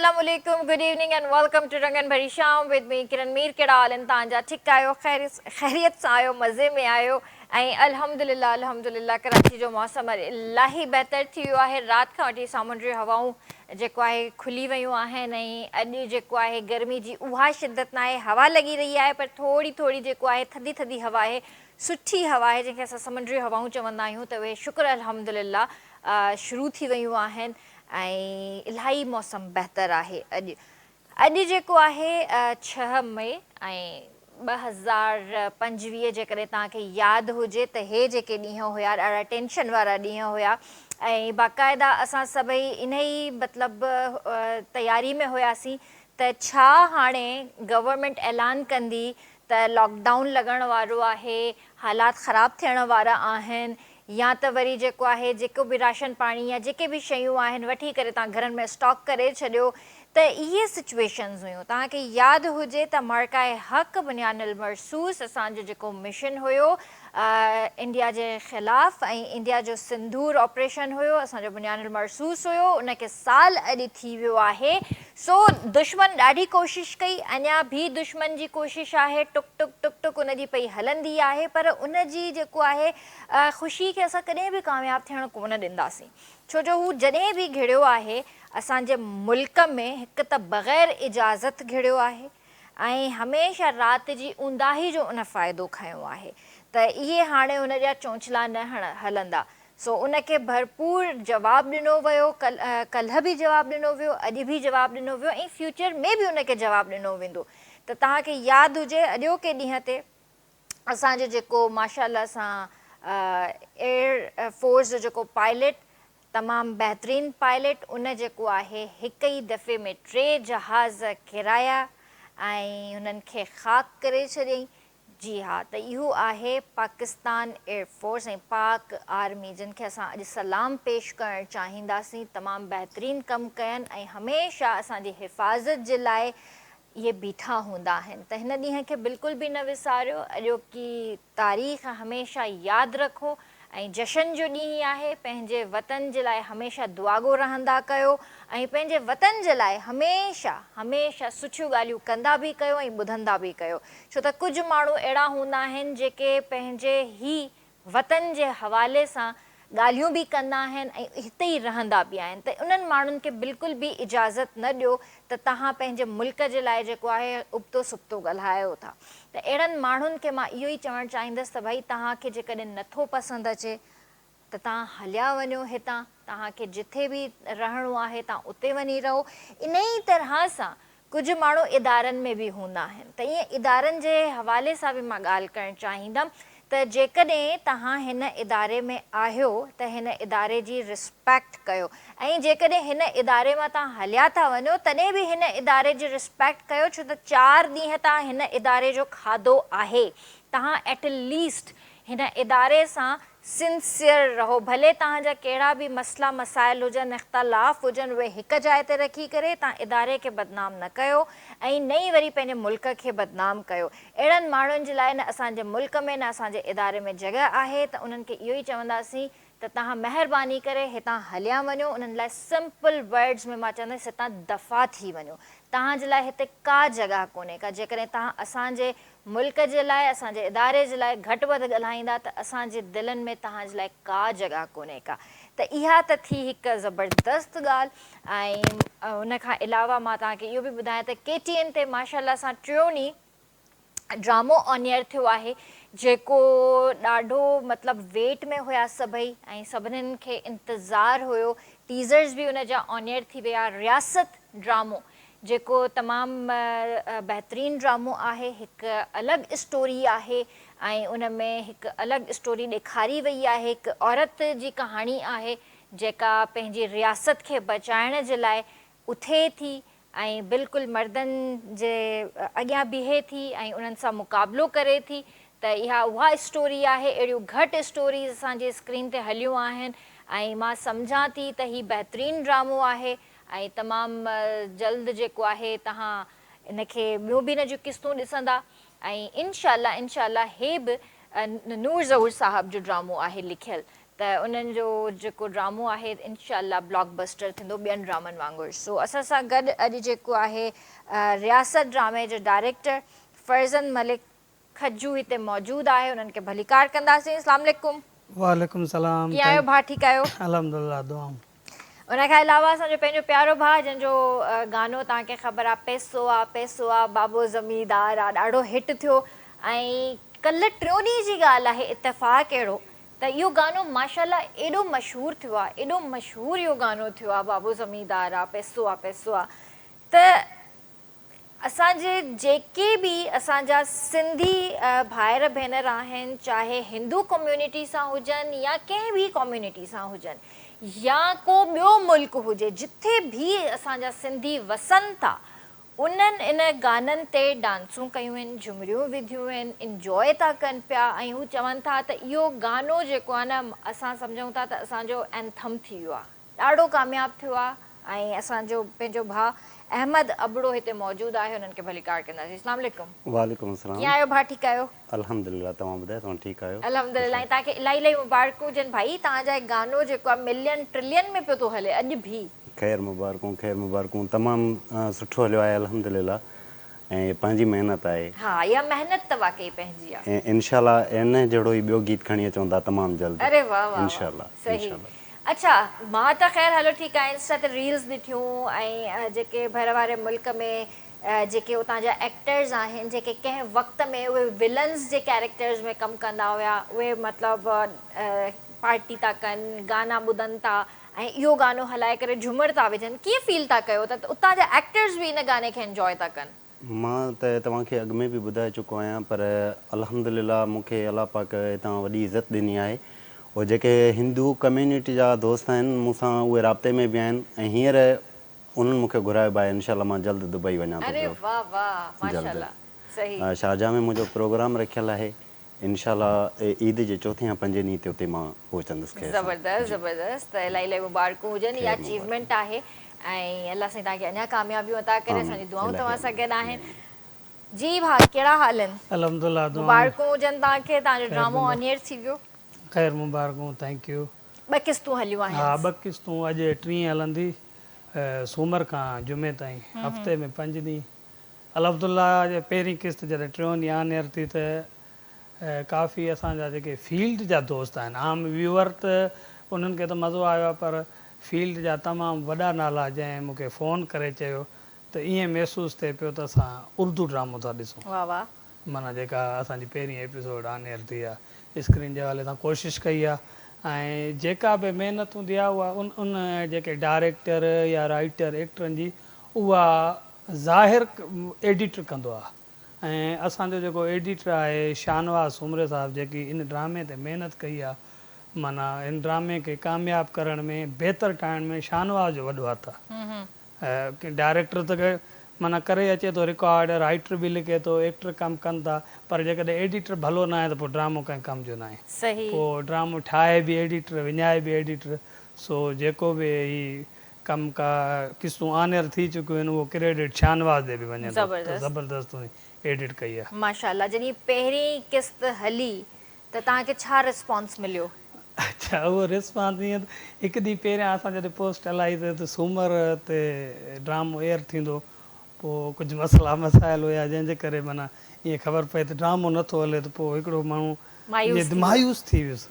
السلام عليڪم good evening and welcome to رنگن ڀري شام ود مي ڪرن مير ڪهڙا حال آهن توهان جا ٺيڪ آهيو خير خيريت سان آهيو مزي ۾ آهيو ۽ الحمدلله الحمدلله ڪراچي جو موسم الاهي بهتر ٿي ويو آهي رات کان وٺي سامونڊي هوائون جيڪو آهي کلي ويون آهن ۽ اڄ جيڪو آهي گرمي جي اها شدت ناهي هوا لڳي رهي آهي پر ٿوري ٿوري جيڪو آهي ٿڌي ٿڌي هوا آهي سٺي هوا آهي جنهن کي اسان سمنڊي هوائون چوندا آهيون ته اهي شڪر الحمدلله شروع ٿي ويون آهن ۽ الاهي موسم بهتر آهي اڄ اڄ جيڪو آهي ڇهه مئي ۽ 2025 جيڪڏهن توهان کي ياد هجي ته هي جيڪي ڏينهن هيا ڏاڍا ٽينشن وارا ڏينهن هيا ۽ باقاعده اسان سڀئي انهي مطلب تياري ۾ هياسين ته ڇا هاڻي گورنمينٽ اعلان ڪندي ته لاڪ ڊائون لڳڻ وارو آهي حالات خراب ٿيڻ وارا آهن يا ته وري جيڪو آهي جيڪو به راشن پاڻي يا جيڪي به شيون آهن وٺي ڪري توهان گهرن ۾ اسٽاڪ ڪري ڇڏيو ته اهي سچويشنز هيون توهان کي ياد هجي ته معرڪه حق بنيان المرصوص اسان جو جيڪو مشن هيو انڊيا جي خلاف ۽ انڊيا جو سنڌور آپريشن هيو اسان جو بنيان المرصوص هيو ان کي سال اڄ ٿي ويو آهي سو دشمن ڏاڍي ڪوشش ڪئي اڃا به دشمن جي ڪوشش آهي ٽڪ ٽڪ ٽڪ ٽڪ ان جي پئي هلندي آهي پر ان جي جيڪو آهي خوشي کي اسان ڪڏهن به ڪامياب ٿيڻ ڪونه ڏينداسين ڇو جو هو جڏهن به گهڙيو آهي اسان جي ملڪ ۾ هڪ ته بغير اجازت گهڙيو آهي ۽ هميشه رات جي اونداهي جو ان فائدو کنيو آهي ته اهي هاڻي ان جا چونچلا نه هلندا سو ان کي ڀرپور جواب ڏنو ويو ڪلهه به جواب ڏنو ويو اڄ به جواب ڏنو ويو ۽ فيوچر ۾ به ان کي جواب ڏنو ويندو ته توهان کي ياد هجي اڄوڪي ڏينهن تي اسان جو جيڪو ماشاء الله سان ايئر فورس جو جيڪو پائلٽ تمام بهترين پائلٽ ان جيڪو آهي هڪ ئي دفعي ۾ ٽي جهاز ڪيرايا ۽ انهن کي خاڪ ڪري ڇڏيائين جي ها ته اهو آهي پاڪستان ايئر فورس ۽ پاڪ آرمي جن کي اسان اڄ سلام پيش ڪرڻ چاهينداسين تمام بهترين ڪم ڪين ۽ هميشه اسان جي حفاظت جي لاء اهي بيٺا هوندا آهن ته هن ڏينهن کي بلڪل به نه وساريو اڄوڪي تاريخ هميشه ياد رکو ۽ جشن جو ڏينهن آهي پنهنجي وطن جي لاء هميشه دعاگو رهندا ڪيو ۽ پنهنجي وطن جي لاء هميشه هميشه سٺيون ڳالهيون ڪندا به ڪيو ۽ ٻڌندا به ڪيو ڇو ته ڪجهه ماڻهو اهڙا هوندا آهن جيڪي پنهنجي هي وطن جي حوالي سان ڳالهيون به ڪندا آهن ۽ هتي ئي رهندا به آهن ته انهن ماڻهن کي بلڪل به اجازت نه ڏيو ته توهان پنهنجي ملڪ جي لاء جيڪو آهي ابتو سبتو ڳالهايو ٿا ته اهڙن ماڻهن کي مان اهو ئي چوڻ چاهيندس ته ڀائي توهان کي جيڪڏهن نٿو پسند اچي ته توهان هليا وڃو هتان توهان کي جٿي به رهڻو آهي توهان اتي وڃي رهو انهي طرح سان ڪجهه ماڻهو ادارن ۾ به هوندا آهن ته ائين ادارن جي حوالي سان به مان ڳالهه ڪرڻ چاهيندم ته جيڪڏهن توهان هن اداري ۾ آهيو ته هن اداري جي رسپيڪٽ ڪيو ۽ جيڪڏهن هن اداري مان توهان هليا ٿا وڃو تڏهن به هن اداري جي رسپيڪٽ ڪيو ڇو ته چار ڏينهن توهان هن اداري جو کاڌو آهي توهان ايٽ ليسٽ هن اداري سان سنسيئر رهو ڀلي توهان جا ڪهڙا به مسئلا مسائل هجن اختلاف هجن اهي هڪ جاء تي رکي ڪري توهان اداري کي بدنام نه ڪيو ۽ نه ئي وري پنهنجي ملڪ کي بدنام ڪيو اهڙن ماڻهن جي لاء نه اسان جي ملڪ ۾ نه اسان جي اداري ۾ جڳهه آهي ته انهن کي اهو ئي چونداسين ته توهان مهرباني ڪري هتان هليا وڃو انهن لاء سمپل ورڊز ۾ مان چوندس هتان دفع ٿي وڃو توهان جي لاء هتي ڪا جڳهه ڪونهي ڪا جيڪڏهن توهان اسان جي ملڪ جي لاء اسان جي اداري جي لاء گهٽ وڌ ڳالهائيندا ته اسان جي دلن ۾ توهان جي لاء ڪا جڳهه ڪونهي ڪا ته اها ته ٿي هڪ زبردست ڳالهه ۽ ان کان علاوه مان توهان کي اهو به ٻڌايان ته ڪي ٽي اين تي ماشاء الله سان ٽيون ڏينهن ڊرامو آن ايئر ٿيو آهي جيڪو ڏاڍو مطلب ويٽ ۾ هيا سڀئي ۽ سڀنين کي انتظار هيو ٽيزرز به ان جا آن ايئر ٿي ويا رياست ڊرامو جيڪو تمام بهترين ڊرامو آهي هڪ الڳ اسٽوري آهي ۽ ان ۾ هڪ الڳ اسٽوري ڏيکاري وئي آهي هڪ عورت جي ڪهاڻي آهي جيڪا پنهنجي رياست کي بچائڻ جي لاء اٿي ٿي ۽ بلڪل مردن جي اڳيان بيهي ٿي ۽ انهن سان مقابلو ڪري ٿي ته اها اها اسٽوري آهي اهڙيون گهٽ اسٽوريز اسان جي اسڪرين تي هليون آهن ۽ مان سمجهان ٿي ته هي بهترين ڊرامو آهي ۽ تمام جلد جيڪو آهي توهان ان کي ٻيون به ان جون قسطون ڏسندا ۽ انشاء الله انشاء الله هي به نور ظهور صاحب جو ڊرامو آهي لکيل ته. ته انهن جو جيڪو ڊرامو آهي انشاء الله بلاڪ بسٽر ٿيندو ٻين ڊرامن وانگر سو اسان سان گڏ اڄ جيڪو آهي رياست ڊرامي جو ڊائريڪٽر فرزند ملڪ کجو هتي موجود آهي انهن کي ڀليڪار ڪنداسين اسلام عليڪم. وعليڪم السلام ڪيئن آهيو ڀاء ٺيڪ آهيو. الحمدلله دعائون. ان کان علاوه اسان جو پنهنجو پيارو ڀاء جنهن جو گانو توهان کي خبر آ پئسو آ پئسو آ بابو زميندار آ ڏاڍو هٽ ٿيو ۽ ڪلهه ٽيون ڏينهن جي ڳالهه آهي اتفاق اهڙو ته اهو گانو ماشاءالله ايڏو مشهور ٿيو آ ايڏو مشهور اهو گانو ٿيو آ بابو زميندار آ پئسو آ پئسو آ ته اسان جي جيڪي به اسان جا سنڌي ڀائر ڀينر آهن چاهي هندو ڪميونٽي سان هجن يا ڪنهن به ڪميونٽي سان هجن يا ڪو ٻيو ملڪ هجي جٿي به اسان جا سنڌي وسن ٿا انهن ان گانن تي ڊانسون ڪيون آهن، جهمريون وڌيون آهن، انجواء ٿا ڪن پيا ۽ هو چون ٿا ته اهو گانو جيڪو آهي نه اسان سمجهون ٿا ته اسان جو اينٿم ٿي ويو آهي، ڏاڍو ڪامياب ٿيو آهي ۽ اسان جو پنهنجو ڀاء احمد ابڙو هتي موجود آهي انهن کي ڀليڪار ڪنداسين. اسلام عليڪم. وعليڪم السلام. ڪيئن آهيو ڀاء ٺيڪ آهيو؟ الحمدلله توهان ٻڌايو توهان ٺيڪ آهيو؟ الحمدلله ۽ توهان کي الاهي الاهي مبارڪون هجن ڀائي توهان جا هي گانو جيڪو آهي ملين ٽرلين ۾ پيو ٿو هلي اڄ به. خير مبارڪون خير مبارڪون تمام سٺو هليو آهي الحمدلله ۽ پنهنجي محنت آهي. ها اها محنت ته واقعي پنهنجي آ. ۽ انشاء الله ان جهڙو ئي ٻيو گيت کڻي اچون ٿا تمام جلد اري واه واه انشاء واه الله صحيح انشاء الله. اڇا مان ته خير هلو ٺيڪ آ انسٽا تي ريلز ڏٺيون ۽ جيڪي ڀر واري ملڪ ۾ جيڪي اتان جا ايڪٽرز آهن جيڪي ڪنهن وقت ۾ اهي ولنز جي ڪيريڪٽرز ۾ ڪم ڪندا هيا اهي مطلب پارٽي ٿا ڪن گانا ٻڌن ٿا ۽ اهو گانو هلائي ڪري جهمر ٿا وجهن ڪيئن فيل ٿا ڪيو ته اتان جا ايڪٽرز به ان گاني کي انجواء ٿا ڪن. مان ته توهان کي اڳ ۾ به ٻڌائي چڪو آهيان پر الحمدلله مون کي الله پاڪ هتان وڏي عزت ڏني آهي اهي جيڪي هندو ڪميونٽي جا دوست آهن مون سان اهي رابطي ۾ به آهن ۽ هينئر انهن مون کي گهرايو به آهي انشاء الله مان جلد دبئي وڃان ٿو اري پيو واه واه جلد ماشاءالله صحيح. شارجه ۾ منهنجو پروگرام رکيل آهي انشاء الله عيد جي چوٿين يا پنجين ڏينهن تي اتي مان پهچندس خير سان زبردست جي. زبردست ته الاهي الاهي مبارڪون هجن اها خير مبارڪون. اچيومينٽ آهي ۽ الله سائين توهان کي اڃا ڪاميابيون عطا ڪري اسان آمين جون دعائون الاهي توهان سان آمين گڏ آهن الاهي آمين. جي ڀاء ڪهڙا حال آهن. الحمدلله دعائون. مبارڪون هجن توهان کي توهان جو خير ڊرامو مبارڪ. آن ايئر ٿي ويو. خير مبارڪون thank you. ٻه قسطون هليون آهن. ها ٻه قسطون اڄ ٽين هلندي سومر کان جمعي تائين هفتي ۾ پنج ڏينهن. الحمدلله جي پهرين قسط جڏهن ٽيون ڏينهن آن ايئر ٿي ته ڪافي اسان جا جيڪي فيلڊ جا دوست آهن عام ويوئر ته انهن کي ته مزو آيو آهي پر فيلڊ جا تمام وڏا نالا جنهن مون کي فون ڪري چيو ته ائين محسوس ٿئي پيو ته اسان اردو ڊرامو ٿا ڏسون. واه واه. معنيٰ جيڪا اسان جي پهرين ايپيسوڊ آن ايئر ٿي آ اسڪرين جي حوالي سان ڪوشش ڪئي آ ۽ جيڪا به محنت هوندي آ اها ان ان جيڪي ڊائريڪٽر يا رائيٽر ايڪٽرن جي اها ظاهر ايڊيٽر ڪندو آ ۽ اسان جو جيڪو ايڊيٽر آهي شاهنواز سومري صاحب جيڪي ان ڊرامي تي محنت ڪئي آ معنيٰ ان ڊرامي کي ڪامياب ڪرڻ ۾ بهتر ٺاهڻ ۾ شاهنواز جو وڏو هٿ آ. ڊائريڪٽر ته معنيٰ ڪري اچي ٿو رڪارڊ، رائيٽر به لکي ٿو، ايڪٽر ڪم ڪن ٿا پر جيڪڏهن ايڊيٽر ڀلو ناهي ته پوء ڊرامو ڪنهن ڪم جو ناهي. صحيح. پوء ڊرامو ٺاهي به ايڊيٽر وڃائي به ايڊيٽر سو جيڪو به هي ڪم ڪا قسطون آن ايئر ٿي چڪيون آهن اهو ڪريڊٽ شاهنواز ڏي به وڃي ٿو ته زبردست هن ايڊٽ ڪئي آهي. ماشاءالله جڏهن پهرين قسط هلي ته توهان کي ڇا رسپانس مليو؟ اڇا اهو رسپانس ائين ته هڪ ڏينهن پهريان اسان جڏهن پوسٽ هلائي ته سومر تي ڊرامو ايئر ٿيندو پوء ڪجهه مسئلا مسائل هيا جنهن جي ڪري معنيٰ ائين خبر پئي ته ڊرامو نه ٿو هلي ته پوء هڪڙو ماڻهو مايوس ٿي ويو. مايوس ٿي ويس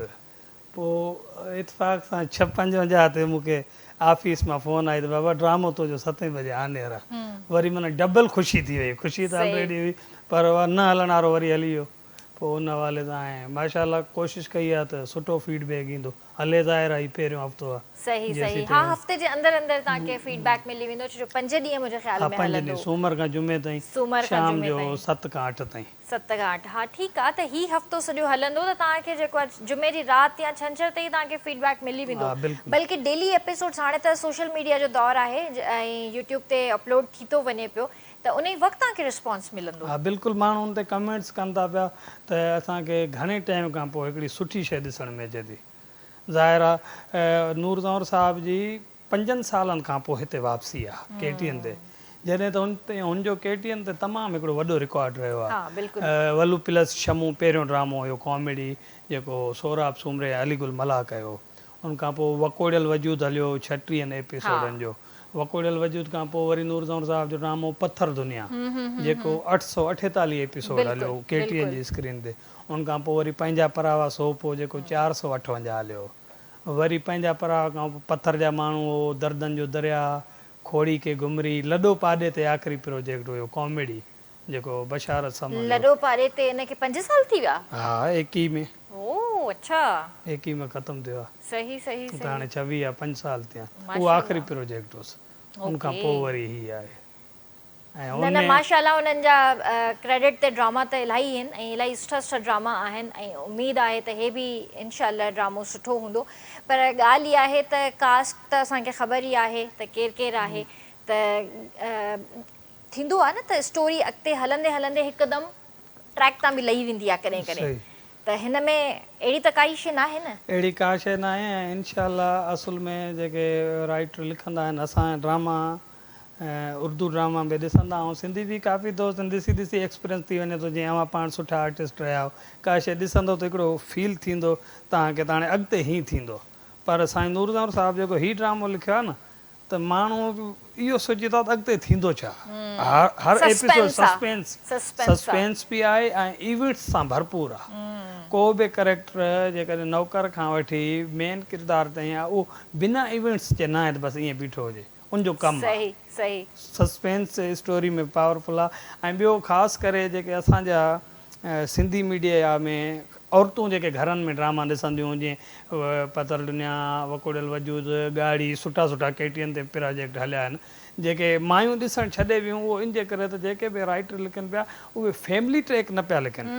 پوء اتفاق سان ڇهه 55 تي مون کي آفيس مان فون آئي ته بابا ڊرامو تنهنجو ستين بجي آن ايئر آ وري معنيٰ ڊبل خوشي ٿي وئي خوشي ته آلريڊي هئي پر نه هلڻ وارو وري هلي ويو. پوء ان حوالي سان ۽ ماشاء الله ڪوشش ڪئي آ ته سٺو فيڊ بيڪ ايندو هلي ظاهر آ هي پهريون هفتو آ صحيح جيسين صحيح ها تائين هفتي جي اندر اندر توهان کي فيڊ بيڪ ملي ويندو ڇو جو پنج ڏينهن منهنجي خيال ها ۾ پنج هلندو ڏينهن سومر کان جمعي تائين سومر کان شام جمعي جو تائين ست کان اٺ تائين. ست کان اٺ ها ٺيڪ آ ته هي هفتو سڄو هلندو ته توهان کي جيڪو آ جمعي جي رات يا ڇنڇر تي ئي توهان کي فيڊ بيڪ ملي ويندو ها بلڪل. بلڪه ڊيلي ايپيسوڊس هاڻي ته سوشل ميڊيا جو دور آهي ۽ يوٽيوب تي اپلوڊ ٿي ٿو وڃي پيو ته انهي وقت توهان کي رسپانس ملندو. ها بلڪل ماڻهو ان تي ڪمينٽس ڪن ٿا پيا ته اسان کي گهڻي ٽائيم کان پوء هڪڙي سٺي شيء ڏسڻ ۾ اچي ٿي. ظاهر آ نور زئور صاحب جي پنجن سالن کان پوء هتي واپسي آ ڪي ٽي اين تي. جڏهن ته ان تي هن جو ڪي ٽي اين تي تمام هڪڙو وڏو رڪارڊ رهيو آهي. ولو پلس شمون پهريون ڊرامو هيو ڪاميڊي جيڪو سهراب سومري ۽ علي گل ملاح ڪيو. ان کان پوء وڪوڙيل وجود هليو ڇٽيهن ايپيسوڊن جو. وڪوڙيل وجود کان پوء وري نور زئور صاحب جو ڊرامو پٿر دنيا جيڪو 848 ايپيسوڊ هليو ڪي ٽي اين جي اسڪرين تي. ان کان پوء وري پنهنجا پراوا سوپ هو جيڪو 458 هليو. وري پنهنجا پراوا کان پوء پٿر جا ماڻهو هو، دردن جو درياهه، کوڙي ڪي گهمري، لڏو پاڏي تي آخري پروجيڪٽ هيو ڪاميڊي جيڪو بشارت سمون جو. لڏو پاڏي تي ان کي پنج سال ٿي ويا؟ ها ايڪيهه ۾. او اڇا. ايڪيهه ۾ ختم ٿيو آ. صحيح صحيح ته هاڻي 26 آ پنج سال ٿيا. اهو آخري پروجيڪٽ هوس. ان کان پوء وري هي آهي. ۽ نه نه ماشاء الله انهن جا ڪريڊٽ تي ڊراما ته الاهي آهن ۽ الاهي سٺا سٺا ڊراما آهن ۽ اميد آهي ته هي به انشاء الله ڊرامو سٺو هوندو پر ڳالهه اها آهي ته ڪاسٽ ته اسان کي خبر ئي آهي ته ڪير ڪير آهي ته ٿيندو آهي نه ته اسٽوري اڳتي هلندي هلندي هڪدم ٽريڪ تان به لهي ويندي آهي ڪڏهن ڪڏهن ته هن ۾ اهڙي ته ڪائي شيء ناهي نه. اهڙي ڪا شيء ناهي ۽ انشاء الله اصل ۾ جيڪي رائيٽر لکندا آهن اسان ڊراما اردو ڊراما به ڏسندا آهيون سنڌي به ڪافي دوست آهن ڏسي ڏسي ايڪسپيرينس ٿي وڃي ٿو جيئن اوهان پاڻ سٺا آرٽسٽ رهيا آهيو ڪا شيء ڏسندو ته هڪڙو فيل ٿيندو توهان کي ته هاڻي اڳتي هين ٿيندو پر سائين نور زئور صاحب جيڪو هي ڊرامو لکيو آهي نه ته ماڻهو اهو سوچيندو آهي ته اڳتي ٿيندو ڇا هر ايپيسوڊ سسپينس سسپينس به آهي ۽ ايونٽس سان ڀرپور آهي ڪو به ڪريڪٽر جيڪڏهن نوڪر کان وٺي مين ڪردار تائين آهي اهو بنا ايونٽس جي ناهي ته بس ائين بيٺو هجي ان جو ڪم آهي سسپينس اسٽوري ۾ پاورفل آهي ۽ ٻيو خاص ڪري جيڪي اسان جا سنڌي ميڊيا ۾ عورتون جيڪي گهرن ۾ ڊراما ڏسنديون جيئن پتل دنيا، وڪوڙيل وجود، ڳاڙهي سٺا سٺا ڪي ٽي اين تي پراجيڪٽ هليا آهن جيڪي مايون ڏسڻ ڇڏي ويون اهو ان جي ڪري ته جيڪي به رائيٽر لکن پيا اهي فيملي ٽريڪ نه پيا لکن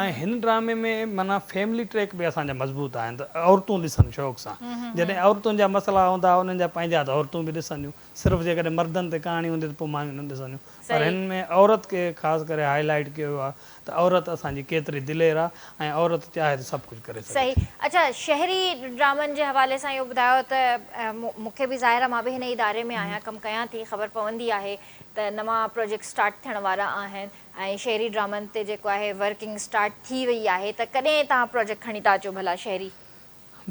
۽ هن ڊرامي ۾ معنيٰ فيملي ٽريڪ به اسان جا مضبوط آهن ته عورتون ڏسن شوق سان جڏهن عورتن جا مسئلا هوندا انهن جا پنهنجا ته عورتون به ڏسنديون صرف جيڪڏهن مردن تي ڪهاڻي هوندي ته پوء مايون نه ڏسنديون پر هن ۾ عورت کي خاص ڪري هائي لائيٽ ڪيو ويو آهي ته عورت اسان جي ڪيتري دلير آهي ۽ عورت چاهي ته سڀ ڪجهه ڪري سگهي ٿي. صحيح اڇا شهري ڊرامن جي حوالي سان اهو ٻڌايو ته مون کي به ظاهر آهي مان به هن اداري ۾ آهيان ڪم ڪيان ٿي خبر پوندي آهي ته نوان پروجيڪٽ اسٽارٽ ٿيڻ وارا آهن ۽ شهري ڊرامن تي جيڪو آهي ورڪنگ اسٽارٽ ٿي وئي آهي ته ڪڏهن توهان پروجيڪٽ کڻي ٿا اچو ڀلا شهري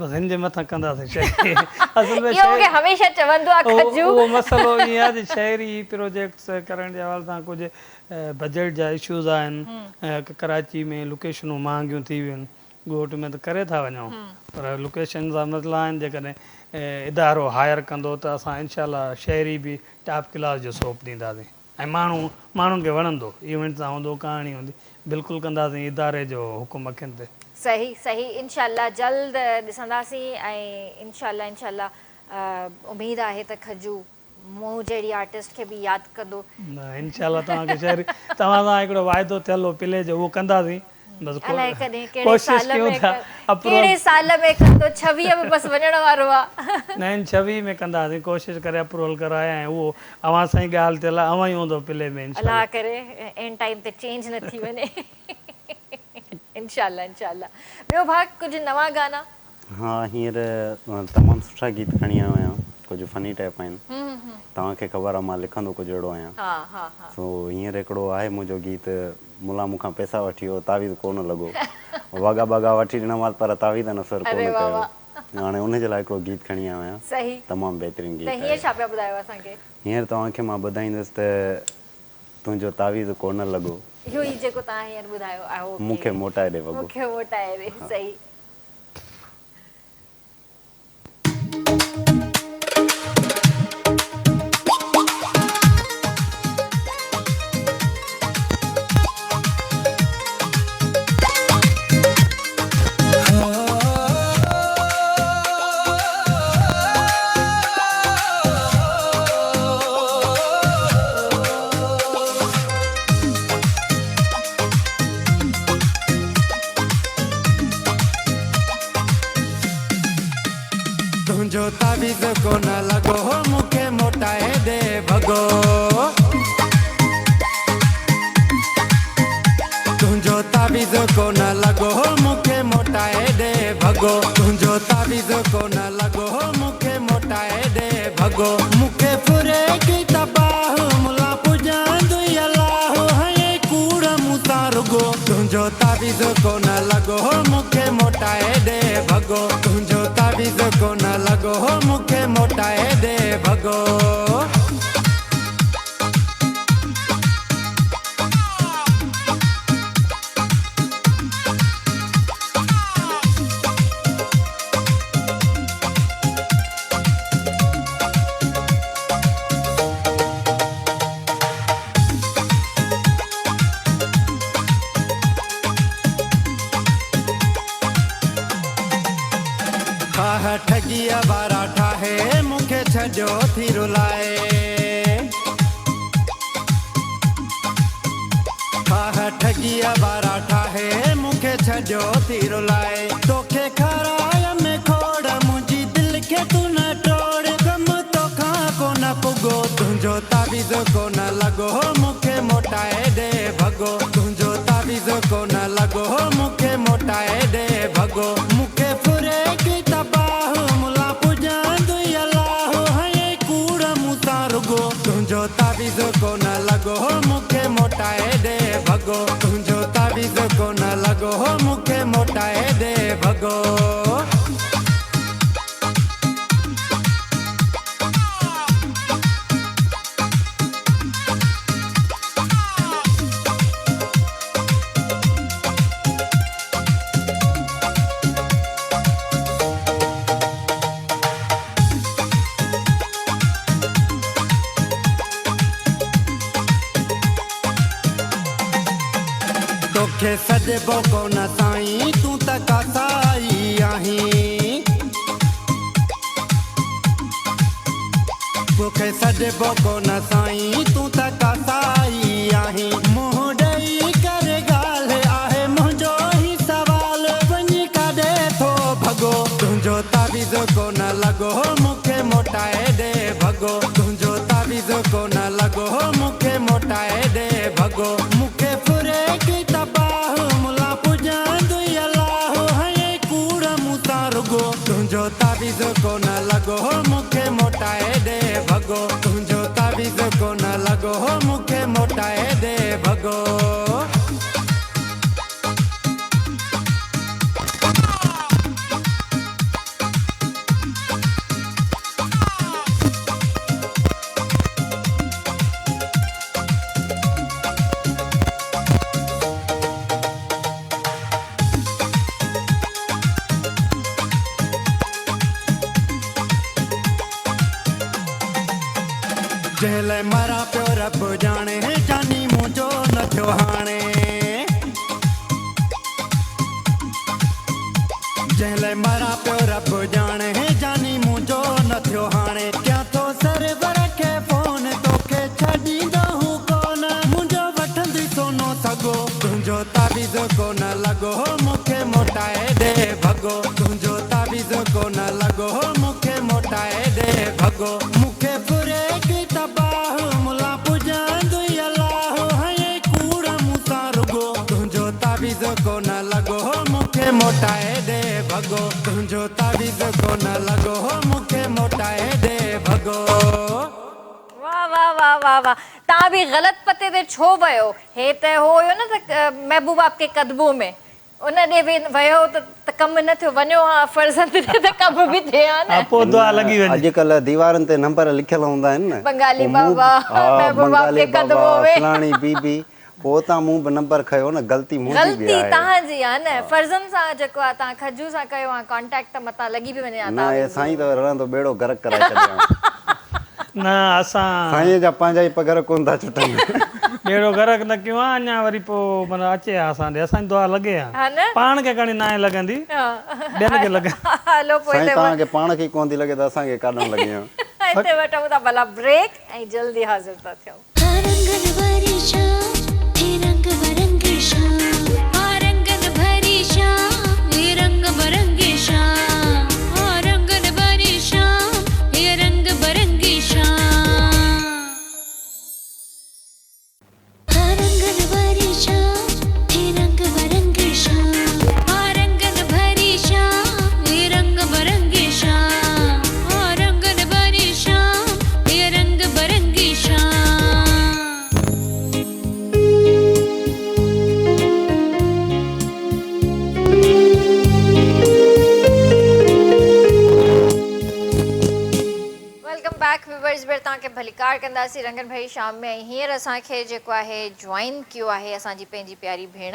بس هن جي مٿان ڪنداسين شهري اصل ۾ اهو مونکي هميشه چوندو آ کجو. اهو مسئلو ائين آ جي شهري پروجيڪٽس ڪرڻ جي حوالي سان ڪجهه بجيٽ جا اشوز آهن ڪراچي ۾ لوڪيشنون مهانگيون ٿي ويون ڳوٺ ۾ ته ڪري ٿا وڃون پر لوڪيشن جا مسئلا آهن جيڪڏهن ادارو هائر ڪندو ته اسان انشاء الله شهري به ٽاپ ڪلاس جو سوپ ڏينداسين. ۽ ماڻهو ماڻهن کي وڻندو ايونٽ سان هوندو ڪهاڻي هوندي بلڪل ڪنداسين اداري جو حڪم اکين تي. صحيح صحيح انشاء الله جلد ڏسنداسين ۽ انشاء الله انشاء الله اميد آهي ته کجو مون جهڙي آرٽسٽ کي به ياد ڪندو. نه انشاء الله توهان کي شهري توهان سان هڪڙو واعدو ٿيل هو پلي جو اهو ڪنداسين بس الائي ڪڏهن ڪهڙي ڪوشش سال ڪيون ۾ ٿا اپروول ڪهڙي سال ۾ ڪندو 26 ۾ بس وڃڻ وارو آ. نه ان 26 ۾ ڪنداسين ڪوشش ڪري اپروول ڪرائي ۽ اهو اوهان سان ئي ڳالهه ٿيل آ اوهان ئي هوندو پلي ۾ انشاء الله الله. ڪري عين ٽائيم تي چينج نه ٿي وڃي انشاء الله انشاء الله ٻيو ڀاء ڪجهه نوان گانا. ها هينئر تمام سٺا گيت کڻي آيو آهيان ڪجهه فني ٽائيپ آهن توهان کي خبر آهي مان لکندو ڪجهه اهڙو آهيان سو هينئر هڪڙو آهي منهنجو گيت ملا مون کان پئسا وٺي ويو تعويذ ڪو نه لڳو وڳا ٻڳا وٺي ڏنامانس پر تعويذ نه سر ڪو نه ڪيو هاڻي ان جي لاء هڪڙو گيت کڻي آيو آهيان تمام بهترين گيت آهي هينئر توهان کي مان ٻڌائيندس ته تنهنجو تعويذ ڪو نه لڳو مون کي موٽائي ڏي وڳو. تنهنجو تعويذ ڪونه لڳو مون کي موٽائي ڏي ڀڳو. تنهنجو تعويذ ڪونه لڳو مون کي موٽائي ڏي ڀڳو. تنهنجو تعويذ ڪونه لڳو مون کي موٽائي ڏي ڀڳو. مون کي ڦري ڪئي تباهه ملان. تنهنجو تعويذ ڪونه لڳو مون کي موٽائي ڏي ڀڳو. تنهنجو تعويذ ڪونه لڳو مون کي موٽائي ڏي ڀڳو. ٺاهه ٺڳيء وارا ٺاهي مون کي ڇڏيو ٿي رلائي. ٺاهه ٺڳيء وارا ٺاهي مون کي ڇڏيو ٿي رلائي. توکي کارايم کوڙ منهنجي دل کي تون نه ٽوڙ. ڪم توکان ڪونه پڳو تنهنجو تعويذ ڪونه لڳو مون کي موٽائي ڏي ڀڳو. تنهنجو تعويذ ڪونه لڳو مون کي موٽائي ڏي ڀڳو. مون کي ڦري ڪئي تباهه ملا پڄندوئي الله. هنئين ڪوڙ مون سان رڳو. تنهنجو تعويذ ڪونه لڳو مون کي موٽائي ڏي ڀڳو. تنهنجو تعويذ ڪونه لڳو مون کي موٽائي ڏي ڀڳو. توکي سڏبو ڪونه سائين تون ته ڪاسائي آهين. توکي سڏبو ڪونه سائين تون ته ڪاسائي آهين. منهن ڏئي ڪري ڳالهه آهي منهنجو هي سوال. وڃي ڪاڏي ٿو ڀڳو. تنهنجو تعويذ ڪونه لڳو مون کي موٽائي ڏي ڀڳو. تنهنجو تعويذ ڪونه لڳو مون کي موٽائي ڏي ڀڳو. مون کي ڦري ڪئي تباهه ملا پڄندوئي الله. هنئين ڪوڙ مون سان رڳو. تنهنجو تعويذ ڪونه لڳو مون کي موٽائي ڏي ڀڳو. تنهنجو تعويذ ڪونه لڳو مون کي موٽائي ڏي ڀڳو. جنهن لاءِ مران پيو رب ڄاڻي جاني منهنجو نه ٿيو هاڻي. جنهن لاءِ مران پيو رب ڄاڻي جاني منهنجو نه ٿيو هاڻي. ڪيان ٿو سرور کي فون توکي ڇڏيندو هو ڪونه. منهنجو وٺندي سونو سڳو. تنهنجو تعويذ ڪونه لڳو مون کي موٽائي ڏي ڀڳو. تنهنجو تعويذ ڪونه لڳو مون کي موٽائي ڏي ڀڳو. مون کي ڦري ڪئي تباهه ملا پڄندوئي الله. هنئين ڪوڙ مون سان رڳو. تنهنجو تعويذ ڪونه لڳو مون کي موٽائي ڏي ڀڳو. تنهنجو تعويذ ڪونه لڳو مون کي موٽائي ڏي ڀڳو. واهه واهه واهه واهه واهه توهان به غلط پتي تي ڇو ويو. هي ته هو هيو نه ته محبوب آپ ڪي قدمون ۾ ان ڏي ويو ته ڪم نه ٿيو. وڃو ها فرزند ڏي ته ڪم به ٿئي ها نه. پوء دعا لڳي وڃي. اڄڪلهه ديوارن تي نمبر لکيل هوندا آهن نه. بنگالي بابا محبوب آپ ڪي بنگالي بابا قدمون ۾. فلاڻي بي بي. پوء اتان مون به نمبر کنيو نه. غلطي منهنجي به غلطي آهي. توهان جي آهي نه. فرزند سان جيڪو آهي توهان کجو سان ڪيو ها ڪانٽيڪٽ ته متان لڳي به وڃي ها. نه هي سائين ته رهندو ٻيڙو غرق ڪرائي ڇڏي ها. نه اسان سائين جا پنهنجا ئي پگهر ڪونه ٿا ڇٽن. ٻيڙو غرق نه ڪيون ها اڃا وري پوء معنيٰ اچي ها اسان ڏي. اسان جي دعا لڳي ها. ها نه. پاڻ کي کڻي ناهي لڳندي ٻين کي لڳندي. هلو پوء سائين هتي توهان کي پاڻ کي ئي ڪونه ٿي لڳي ته اسان کي ڪاڏانهن لڳي ها. هتي وٺون ٿا ڀلا بريڪ ۽ جلدي حاضر ٿا ٿيون. رنگن ڀري شام هي رنگ برنگي شام. ها رنگن ڀري شام هي رنگ برنگي شام. ها رنگن ڀري شام هي رنگ برنگي شام. ها رنگن ڀري شام هي رنگ برنگي شام. ها رنگن ڀري شام هي رنگ برنگي شام. ها رنگن ڀري شام هي رنگ برنگي شام. وري ٻيهر توهان کي ڀليڪار ڪنداسين رنگن ڀري شام ۾ ۽ هينئر اسان کي جيڪو آهي جوائن ڪيو آهي اسان جي پنهنجي پياري ڀيڻ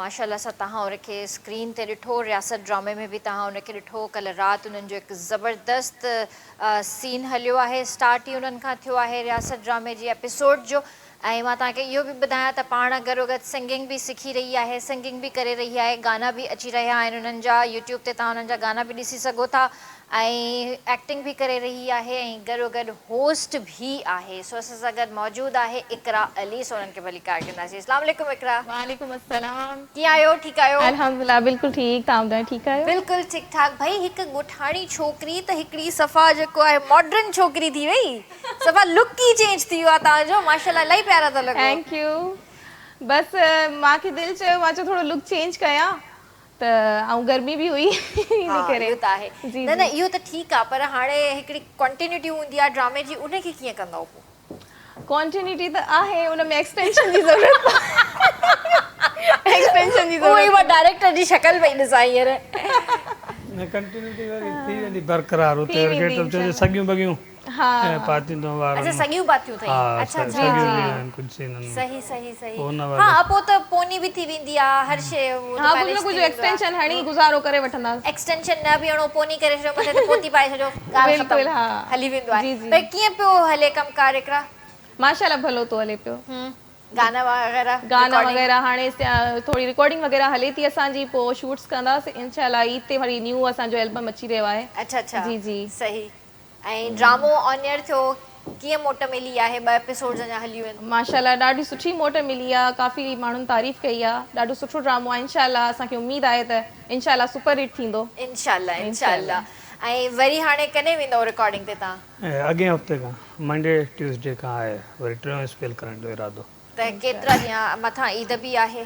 ماشاء الله سان توهان ان کي اسڪرين تي ڏٺو رياست ڊرامي ۾ به توهان ان کي ڏٺو ڪلهه رات انهن جو هڪ زبردست سين هليو آهي اسٽارٽ ئي انهن کان ٿيو آهي رياست ڊرامي جي ايپيسوڊ جو ۽ مان توهان کي اهو به ٻڌايان ته پاڻ گڏوگڏ سنگنگ به سکي رهي آهي سنگنگ به ڪري رهي آهي گانا به اچي رهيا آهن انهن جا يوٽيوب تي توهان انهن جا گانا به ڏسي سگهو ٿا ۽ ايڪٽنگ به ڪري رهي آهي ۽ گڏوگڏ هوسٽ به آهي سو اسان سان گڏ موجود آهي اقرا علي سو انهن کي ڀليڪار ڪنداسين اسلام عليڪم اقرا. وعليڪم السلام. ڪيئن آهيو ٺيڪ آهيو. الحمدلله بلڪل ٺيڪ توهان ٻڌايو ٺيڪ آهيو. بلڪل ٺيڪ ٺاڪ ڀئي هڪ ڳوٺاڻي ڇوڪري ته هڪڙي صفا جيڪو آهي ماڊرن ڇوڪري ٿي وئي. صفا لڪ ئي چينج ٿي ويو آ توهان جو ماشاءالله الاهي پيارا ٿا لڳو. Thank you بس مان کي دل چيو مان چيو ٿورو لڪ چينج ڪيان ته ۽ گرمي به هئي ان ها ڪري اهو ته آهي جي نه نه جي اهو ته ٺيڪ آ پر هاڻي هڪڙي ڪنٽينيوٽي هوندي آ ڊرامي جي ان کي ڪيئن ڪندؤ پو. ڪنٽينيوٽي ته آهي ان ۾ ايڪسٽينشن جي ضرورت ايڪسٽينشن جي اهو ئي ضرورت مان ڊائريڪٽر جي شڪل پئي ڏسان هينئر. نه ڪنٽينيوٽي وري ٿي ويندي برقرار ٿي اتي وري ويندي گيٽ اپ انشاء ڇو جو الله سڳيون بڳيون ها ۽ پاتيون اٿئون وارن اڇا ۾ سڳيون پاتيون اٿئي ها اڇا اڇا سڳيون به آهن ڪجهه سينن ۾ صحيح صحيح صحيح پوء ان ها حوالي پوء ته پوني به ٿي ويندي آ هر شي اهو ته ها ڪجهه مينيج نه ٿي ڪجهه ويندو آ ايڪسٽينشن هڻي گذارو ڪري وٺنداسين. ايڪسٽينشن نه به هڻو پوني ڪري ڇڏيو مٿي تي پوتي پائي ڇڏيو ڳالهه ختم بلڪل ها هلي ويندو آهي جي جي پر ڪيئن پيو هلي ڪم ڪار اقرا؟ ماشاء الله ڀلو ٿو هلي پيو. هم گانا وغيره گانا رڪارڊنگ. وغيره هاڻي ٿوري رڪارڊنگ وغيره هلي ٿي اسان جي پوء شوٽس ڪنداسين انشاء الله عيد تي وري نيو اسان جو البم اچي رهيو آهي اڇا اڇا جي جي. صحيح ۽ ڊرامو آن ايئر ٿيو ڪيئن موٽ ملي آهي ٻه ايپيسوڊز اڃا هليون آهن. ماشاء الله ڏاڍي سٺي موٽ ملي آ ڪافي ماڻهن تعريف ڪئي آ ڏاڍو سٺو ڊرامو آ انشاء الله اسان کي اميد آهي ته انشاء الله سپر هٽ ٿيندو. انشاء الله انشاء الله ۽ وري هاڻي ڪڏهن ويندؤ رڪارڊنگ تي توهان. اڳئين هفتي کان منڊي ٽيوزڊي کان آهي وري ٽيون اسپيل ڪرڻ جو ارادو. ته ڪيترا ڏينهن مٿان عيد به آهي.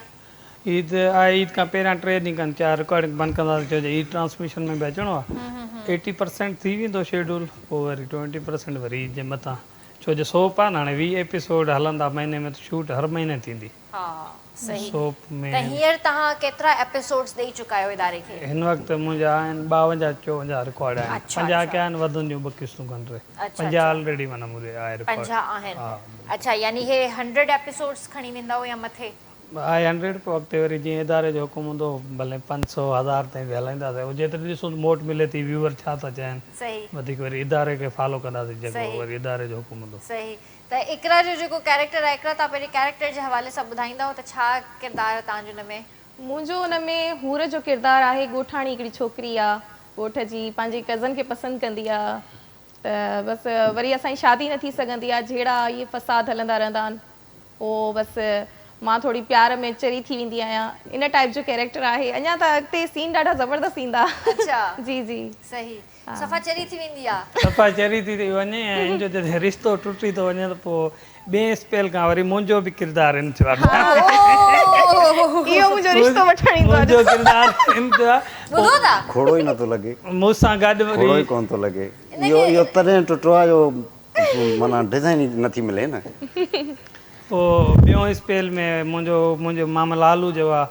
عيد آهي عيد کان پهريان ٽي ڏينهن کن چار رڪارڊنگ بند ڪنداسين ڇو جو عيد ٽرانسميشن ۾ به اچڻو آهي ايٽي پرسينٽ ٿي ويندو شيڊول پوء وري ٽوئنٽي پرسينٽ وري عيد جي مٿان ڇو جو سوپ آهي نه هاڻي 20 ايپيسوڊ هلندا مهيني ۾ ته شوٽ هر مهيني ٿيندي. ها صحيح سوپ ۾ ته هينئر توهان ڪيترا ايپيسوڊز ڏئي چڪا آهيو اداري کي؟ هن وقت منهنجا آهن 52 54 رڪارڊ آهن اڇا 50 اڇا ڪيا آهن وڌن جون ٻه قسطون کن ٽي اڇا 50 اڇا آلريڊي معنيٰ مون ڏي آهي رڪارڊ 50 آهن ها اڇا يعني هي هنڊريڊ ايپيسوڊز کڻي ويندؤ يا مٿي؟ آهي هنڊريڊ پوء اڳتي وري جيئن اداري جو حڪم هوندو ڀلي 500 هزار تائين به هلائينداسين اهو جيتري ڏسون ته موٽ ملي ٿي ويوئر ڇا ٿا چاهين صحيح وڌيڪ وري اداري کي فالو ڪنداسين جيڪو صحيح وري اداري جو حڪم هوندو. صحيح ته اقرا جو جيڪو ڪيريڪٽر آهي اقرا توهان پنهنجي ڪيريڪٽر جي حوالي سان ٻڌائيندؤ ته ڇا ڪردار آهي توهان جو ان ۾؟ منهنجو ان ۾ حور جو ڪردار آهي ڳوٺاڻي هڪڙي ڇوڪري آ ڳوٺ جي پنهنجي ڪزن کي پسند ڪندي آ ته بس وري اسان جي شادي نه ٿي سگهندي آ جهيڙا اهي فساد هلندا رهندا آهن پو بس مان ٿوري پيار ۾ چري ٿي ويندي آهيان ان ٽائيپ جو ڪيريڪٽر آهي اڃا ته اڳتي سين ڏاڍا زبردست ايندا اڇا جي جي صحيح صفا چري ٿي ويندي آ. صفا چري ٿي وڃي ۽ هن جو جڏهن رشتو ٽٽي ٿو وڃي ته پوء ٻئين اسپيل کان وري منهنجو به ڪردار ان ٿيو آ. اهو منهنجو رشتو وٺڻ ايندو آ منهنجو ڪردار ان ٿيو آ. ٻڌو ٿا. کوڙو ئي نٿو لڳي. مون سان گڏ وري. کوڙو ئي ڪونه ٿو لڳي. اهو اهو تڏهن ٽٽو آ جو معنيٰ ڊزائين ئي نٿي ملي نه. پوء ٻيون اسپيل ۾ منهنجو منهنجو ماما لالو جو آ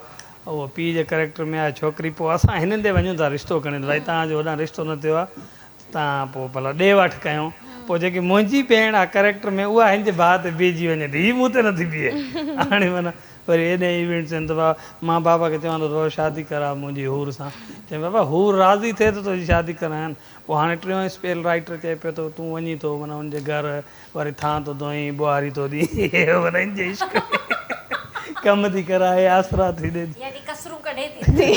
اهو پيء جي ڪريڪٽر ۾ آهي ڇوڪري پوء اسان هنن ڏي وڃون ٿا رشتو کڻي ته ڀائي توهان جو هوڏانهن رشتو نه ٿيو آهي ته توهان پوء ڀلا ڏي وٺ ڪيون پوء جيڪي منهنجي ڀيڻ آهي ڪريڪٽر ۾ اها هن جي ڀاء تي بيهجي وڃي ٿي هي مون تي نٿي بيهي هاڻي معنيٰ وري ايڏي ايونٽس آهن ته بابا مان بابا کي چوان ٿو ته بابا شادي ڪراء منهنجي حور سان چيائين بابا حور راضي ٿئي ته تنهنجي شادي ڪرايان پوء هاڻي ٽيون اسپيل رائيٽر چئي پيو ته تون وڃين ٿو معنيٰ ان جي گهر وري ٿانء ٿو ڌوئين، ٻهاري ٿو ڏين، معنيٰ ان جي عشق ۾ ڪم ٿي ڪرائي، آسرا ٿي ڏي. يعني ڪسرون ڪڍي ٿي.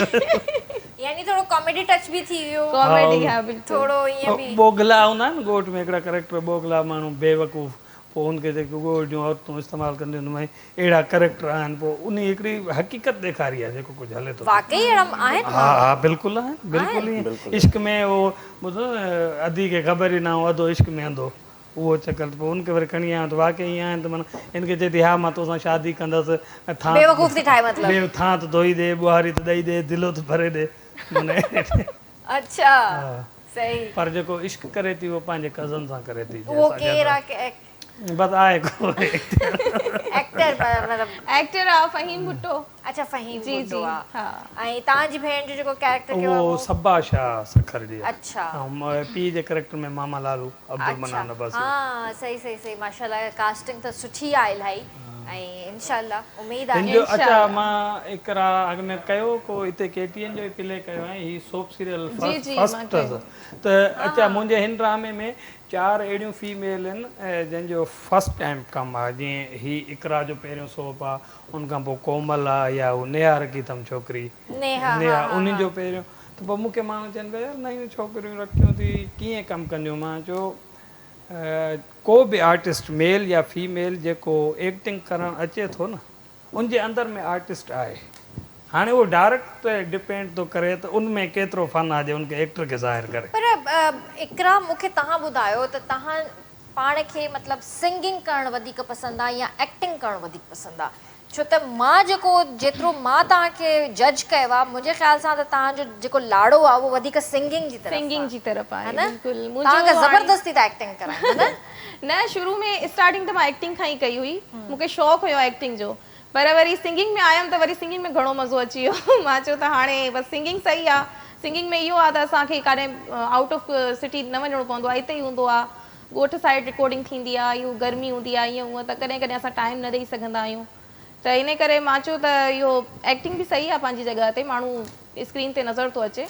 يعني ٿورو ڪاميڊي ٽچ به ٿي ويو. ڪاميڊي ها بلڪل. ٿورو ائين به. ٻوگهلا هوندا آهن ڳوٺ ۾ هڪڙا ڪريڪٽر ٻوگهلا ماڻهو بيوقوف پوء ان کي جيڪي ڳوٺ جون عورتون استعمال ڪنديون آهن اهڙا ڪريڪٽر آهن پوء انهي هڪڙي حقيقت ڏيکاري آهي جيڪو ڪجهه هلي ٿو پيو. واقعي اهڙا آهن ها ها بلڪل آهن بلڪل ائين عشق ۾ اهو ٻڌو نه اڌي کي خبر ئي نه هو اڌو عشق ۾ انڌو اهو چڪر ته پوء ان کي وري کڻي آيو ته واقعي ائين آهن ته معنيٰ هن کي چئي ٿي ها مان توسان شادي ڪندس ۽ ٿانء بيوقوف ٿي ٺاهي مطلب. بي ٿانء ته ڌوئي ڏي ٻهاري ته ڏئي ڏي دلو ته ڀري ڏي معنيٰ اڇا صحيح. پر جيڪو عشق ڪري ٿي اهو پنهنجي ڪزن سان ڪري ٿي اهو ڪير آ بس آهي ڪو ايڪٽر. ايڪٽر مطلب. ايڪٽر آ فهيم ڀٽو. اڇا فهيم ڀٽو آ. ۽ توهان جي ڀيڻ جو جيڪو ڪيريڪٽر ڪيو آ اهو صبا شاهه سکر جي آ. اڇا. ۽ پيء جي ڪيريڪٽر ۾ ماما لالو عبدالمنان عباسي. ها صحيح صحيح صحيح ماشاءالله ڪاسٽنگ ته سٺي آ الاهي ۽ انشاءالله اميد آهي. هن جو اڇا مان اقرا اڳ ۾ ڪيو ڪو هتي ڪي ٽي اين جو ئي پلي ڪيو ۽ هي سوپ سيريل فرسٽ اٿس ته اڇا منهنجي هن ڊرامي ۾ چار اهڙيون فيميل آهن جن جو فرسٽ ٽائيم ڪم آهي جيئن هي اقرا جو پهريون سوپ آهي ان کان پوء ڪومل آهي يا هو نيها رکي اٿم ڇوڪري نيها انهن جو پهريون ته پوء مون کي ماڻهو چون پيا يار نيون ڇوڪريون رکيون ٿي ڪيئن ڪم ڪنديون مان چيو ڪو به آرٽسٽ ميل يا فيميل جيڪو ايڪٽنگ ڪرڻ اچي ٿو نه ان جي اندر ۾ آرٽسٽ آهي هاڻي اهو ڊائريڪٽ تي ڊپينڊ ٿو ڪري ته ان ۾ ڪيترو فن آهي جي ان کي ايڪٽر کي ظاهر ڪري. پر اقرا مون کي توهان ٻڌايو ته توهان پاڻ کي مطلب سنگنگ ڪرڻ وڌيڪ پسند آ يا ايڪٽنگ ڪرڻ وڌيڪ پسند آ ڇو ته مان جيڪو جيترو مان توهان کي جج ڪيو آ منهنجي خيال سان ته توهان جو جيڪو لاڙو آ اهو وڌيڪ سنگنگ جي طرف آ سنگنگ جي طرف ها آهي نه بلڪل توهان منهنجو کي هاڻي زبردستي ٿا ايڪٽنگ ڪرائين ها نه. نه شروع ۾ اسٽارٽنگ ته مان ايڪٽنگ کان ئي ڪئي هئي مون کي شوق هيو ايڪٽنگ جو پر وري سنگنگ ۾ آيم ته وري سنگنگ ۾ گهڻو مزو اچي ويو مان چيو ته هاڻي بس سنگنگ صحيح آ سنگنگ ۾ اهو آ ته اسان کي ڪاڏي آئوٽ آف سٽي نه وڃڻو پوندو آ هتي ئي هوندو آ ڳوٺ سائيڊ رڪارڊنگ ٿيندي آ اهو گرمي هوندي آ ائين هونئن ته ڪڏهن ڪڏهن اسان ٽائيم نه ڏئي سگهندا آهيون ته انهي ڪري مان چيو ته اهو ايڪٽنگ به صحيح آ پنهنجي جڳهه تي ماڻهو اسڪرين تي نظر ٿو اچي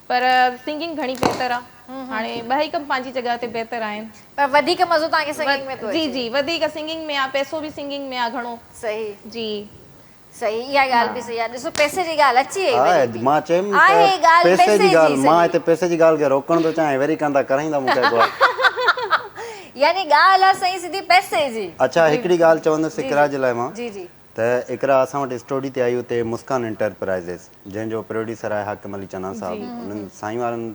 پر سنگنگ گهڻي بهتر آ هاڻي ٻئي ڪم پنهنجي جڳهه تي بهتر آهن. پر وڌيڪ مزو توهان کي سنگنگ ۾ ٿو اچي. جي جي وڌيڪ سنگنگ ۾ آ پئسو به سنگنگ ۾ آ گهڻو. صحيح. جي. صحيح اها ڳالهه به صحيح آ ڏسو پئسي جي ڳالهه اچي وئي وري به. مان چيم ته آهي ڳالهه پئسي پئسي جي جي ڳالهه مان سڄي. هتي پئسي جي ڳالهه کي روڪڻ ٿو چاهيان وري ڪندا ڪرائيندا مون کي اغوا. يعني ڳالهه آ سائين سڌي پئسي جي. اڇا هڪڙي ڳالهه چوندس اقرا جي لاء مان. جي جي. ته اقرا اسان وٽ اسٽوڊي تي آئي اتي مسڪان انٽرپرائيزز جنهن جو پروڊيوسر آهي حاڪم علي چنا صاحب انهن سائين وارن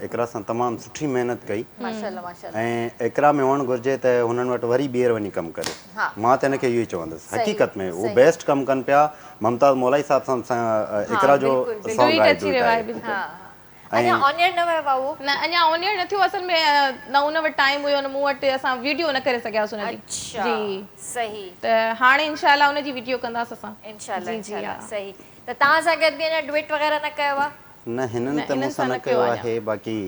اقرا سان تمام سٺي محنت ڪئي ۽ اقرا ۾ هئڻ گهرجي ته هنن وٽ وري ٻيهر وڃي ڪم ڪري مان ته هن کي اهو ئي چوندس حقيقت ۾ هو بيسٽ ڪم ڪن پيا ممتاز مولائي صاحب سان اقرا جو سانگ آهي ڊوئٽ آهي. اڃا آن ايئر نه ويو آ اهو. نه اڃا آن ايئر نه ٿيو اصل ۾ نه ان وٽ ٽائيم هيو نه مون وٽ اسان ويڊيو نه ڪري سگهياسون ان جي اڇا جي صحيح. ته هاڻي انشاء الله ان جي ويڊيو ڪنداس اسان. انشاء الله جي جي انشاء الله ها. صحيح ته توهان سان گڏ به اڃا ڊوئٽ وغيره نه ڪيو آ. نه هنن نه ته انهن مون سان سان نه نه ڪيو ڪيو آ اڃا. آهي باقي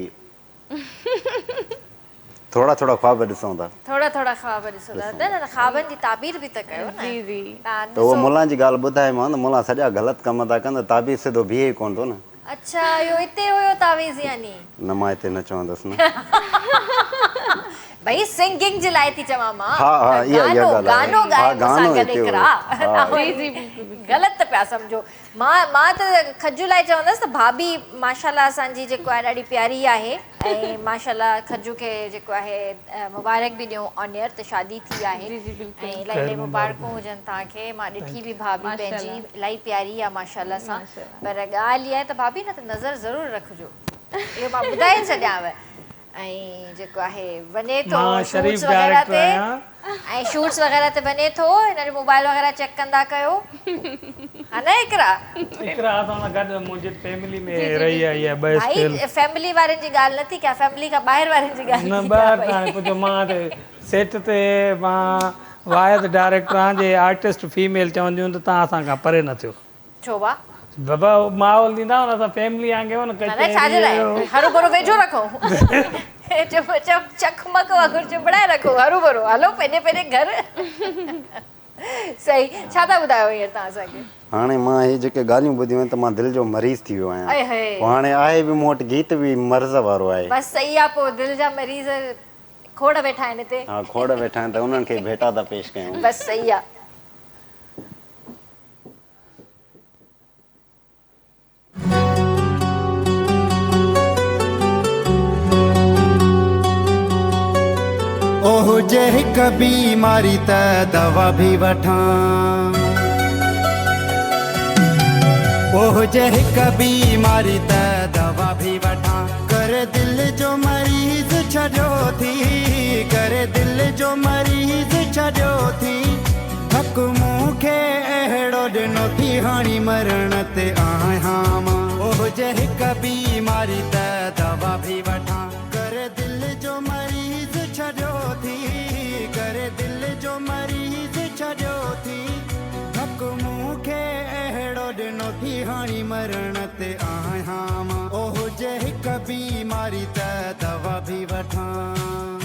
ٿورا ٿورا خواب ڏسون ٿا. ٿورا ٿورا خواب ڏسو ٿا نه نه خوابن جي تعبير به ته ڪيو نه جي جي. توهان ته اهو ڏسو. ملان جي ڳالهه ٻڌائي مان ته ملان سڄا غلط ڪم ٿا ڪن ته تعبير سڌو بيهي ئي ڪونه ٿو نه. اڇا اهو اتي هيو تعويذ يعني. نه مان هتي نه چوندس نه. ڀئي سنگنگ جي لاء ٿي چوان مان ها ها ته اها اها گانو ڳالهه آهي گانو ها ڳائي مون سان گانو گڏ هتي هيو اقرا ها توهان جي جي بلڪل بلڪل. غلط پيا سمجهو مان مان ته کجو لاء چوندس ته ڀاڀي ماشاءالله اسان جي جيڪو آهي ڏاڍي پياري آهي ۽ ماشاءالله کجو کي جيڪو آهي مبارڪ به ڏيون آن ايئر ته شادي ٿي آهي جي جي بلڪل. ۽ الاهي الاهي مبارڪون هجن توهان کي مان ڏٺي به ڀاڀي پنهنجي ماشاءالله. الاهي پياري آهي ماشاءالله سان ماشاءالله. پر ڳالهه اها آهي ته ڀاڀي نه ته نظر ضرور رکجو اهو مان ٻڌائي ڇڏيانو ۽ جيڪو آهي وڃي ٿو مان شريف شوٽس وغيره ڊائريڪٽر تي آهيان. ۽ شوٽس وغيره تي وڃي ٿو هن جو موبائل وغيره چيڪ ڪندا ڪيو ها نه اقرا. اقرا اسان سان گڏ منهنجي فيملي ۾ جي جي رهي آئي آهي ٻه ڀائي اسپيل. فيملي وارن جي ڳالهه نه ٿي ڪيان فيملي کان ٻاهر وارن جي ڳالهه نه ٿي ڪيان ٻاهر پئي. ته هاڻي پڇو مان ته سيٽ تي مان واحد ڊائريڪٽر آهيان جي آرٽسٽ فيميل چونديون ته توهان اسان کان پري نه ٿيو. ڇو ڀا؟ بابا ماحول ڏيندا هئا نه اسان فيملي آنگي هو نه نه نه ڇا جي لاء هروڀرو ويجهو رکون چپ چپ چقمق وانگر چنبڙائي رکون هروڀرو هلو پنهنجي پنهنجي گهر صحيح ڇا ٿا ٻڌايو هينئر توهان اسان کي. هاڻي مان هي جيڪي ڳالهيون ٻڌيون آهن ته مان دل جو مريض ٿي ويو آهيان اي هي. پوء هاڻي آهي به مون وٽ گيت به مرض وارو آهي. بس صحيح آ پوء دل جا مريض کوڙ ويٺا آهن هتي. ها کوڙ ويٺا آهن ته انهن کي ڀيٽا ٿا پيش ڪيون. بس صحيح آ. او هجي هڪ بيماري ته دوا ڀي وٺان او هجي هڪ بيماري ته دوا ڀي وٺان ڪري دل جو مريض ڇڏيو ٿي ڪري دل جو مريض ڇڏيو ٿي حق مون کي اهڙو ڏنو ٿي هاڻي مرڻ تي آهيان مان. او هجي هڪ بيماري ته دوا ڀي وٺان. ڪري دل جو مريض ڇڏيو ٿي ڪري. مرڻ تي آهيان مان. او هجي هڪ بيماري ته دوا ڀي وٺان.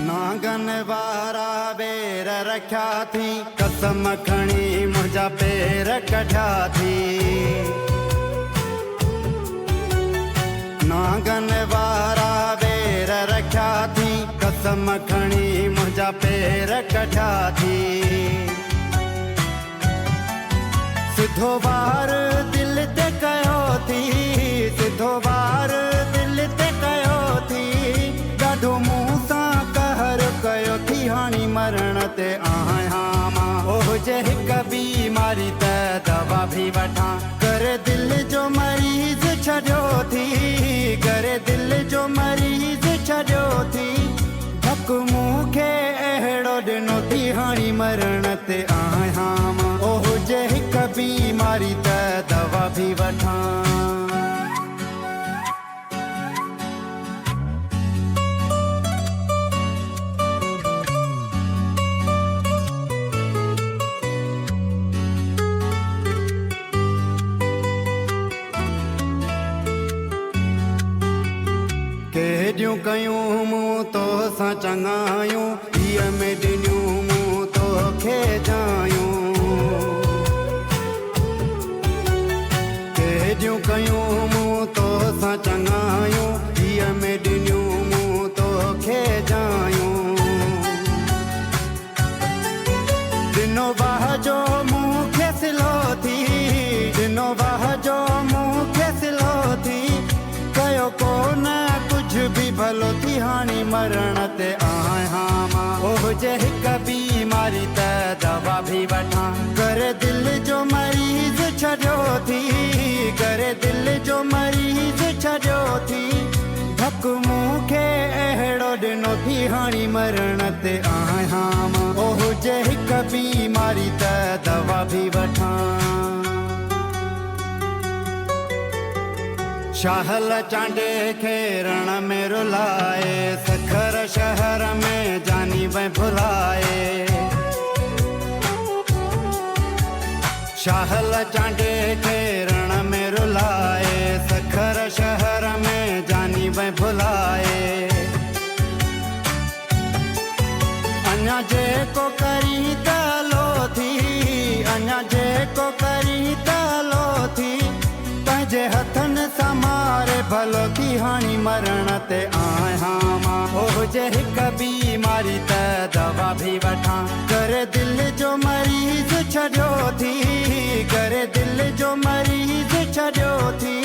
نانگن وارا وير رکيا ٿي، قسم کڻي منهنجا پير ڪڍيا ٿي. نانگن وارا وير رکيا ٿي، قسم کڻي منهنجا پير ڪڍيا ٿي. سڌو وار دل تي ڪيو ٿي، سڌو وار دل تي ڪيو ٿي، ڏاڍو مون سان قهر ڪيو ٿي، هاڻي مرڻ تي آهيان مان. او هجي هڪ بيماري ته دوا ڀي وٺان، ڪري دل جو مريض ڇڏيو ٿي، ڪري دل جو مريض ڇڏيو ٿي. ڌڪ مون کي اهڙو ڏنو ٿي هاڻي مرڻ تي آهيان مان. او هجي هڪ بيماري ته دوا ڀي وٺان. ڪيڏيون ڪيون مون تو سان چڱايون، هيء ۾ ڏنيون مون توکي جايون. ڪيڏيون ڪيون مون تو سان چڱايون، هيء ۾ ڏنيون مون توکي جايون. ڏنو واهه جو مون کي سلو ٿي، ڏنو واهه جو مون کي سلو ٿي، ڪيو ڪو نه ڪجهه به ڀلو ٿي، هاڻي مرڻ تي آهيان مان. او هجي هڪ بيماري ته دوا ڀي وٺان، ڪري دل جو مريض ڇڏيو ٿي، ڪري دل جو مريض ڇڏيو ٿي. ڌڪ مون کي اهڙو ڏنو ٿي، هاڻي مرڻ تي آهيان مان. او هجي هڪ بيماري ته دوا ڀي وٺان. شاهل چانڊي کي رڻ ۾ رلائي، سکر شهر ۾ جاني وئين ڀلائي. شاهل چانڊي کي رڻ ۾ رلائي، سکر شهر ۾ جاني وئين ڀلائي. اڃا جيڪو ڪرين ته هلو ٿي، اڃا جيڪو ڪرين ته هلو ٿي، پنهنجي هٿن سان ماري ڀلو ٿي، هاڻي مرڻ تي آهيان مان. او هجي هڪ بيماري ته دوا ڀي وٺان، ڪري دل جو مريض ڇڏيو ٿي، ڪري دل جو مريض ڇڏيو ٿي.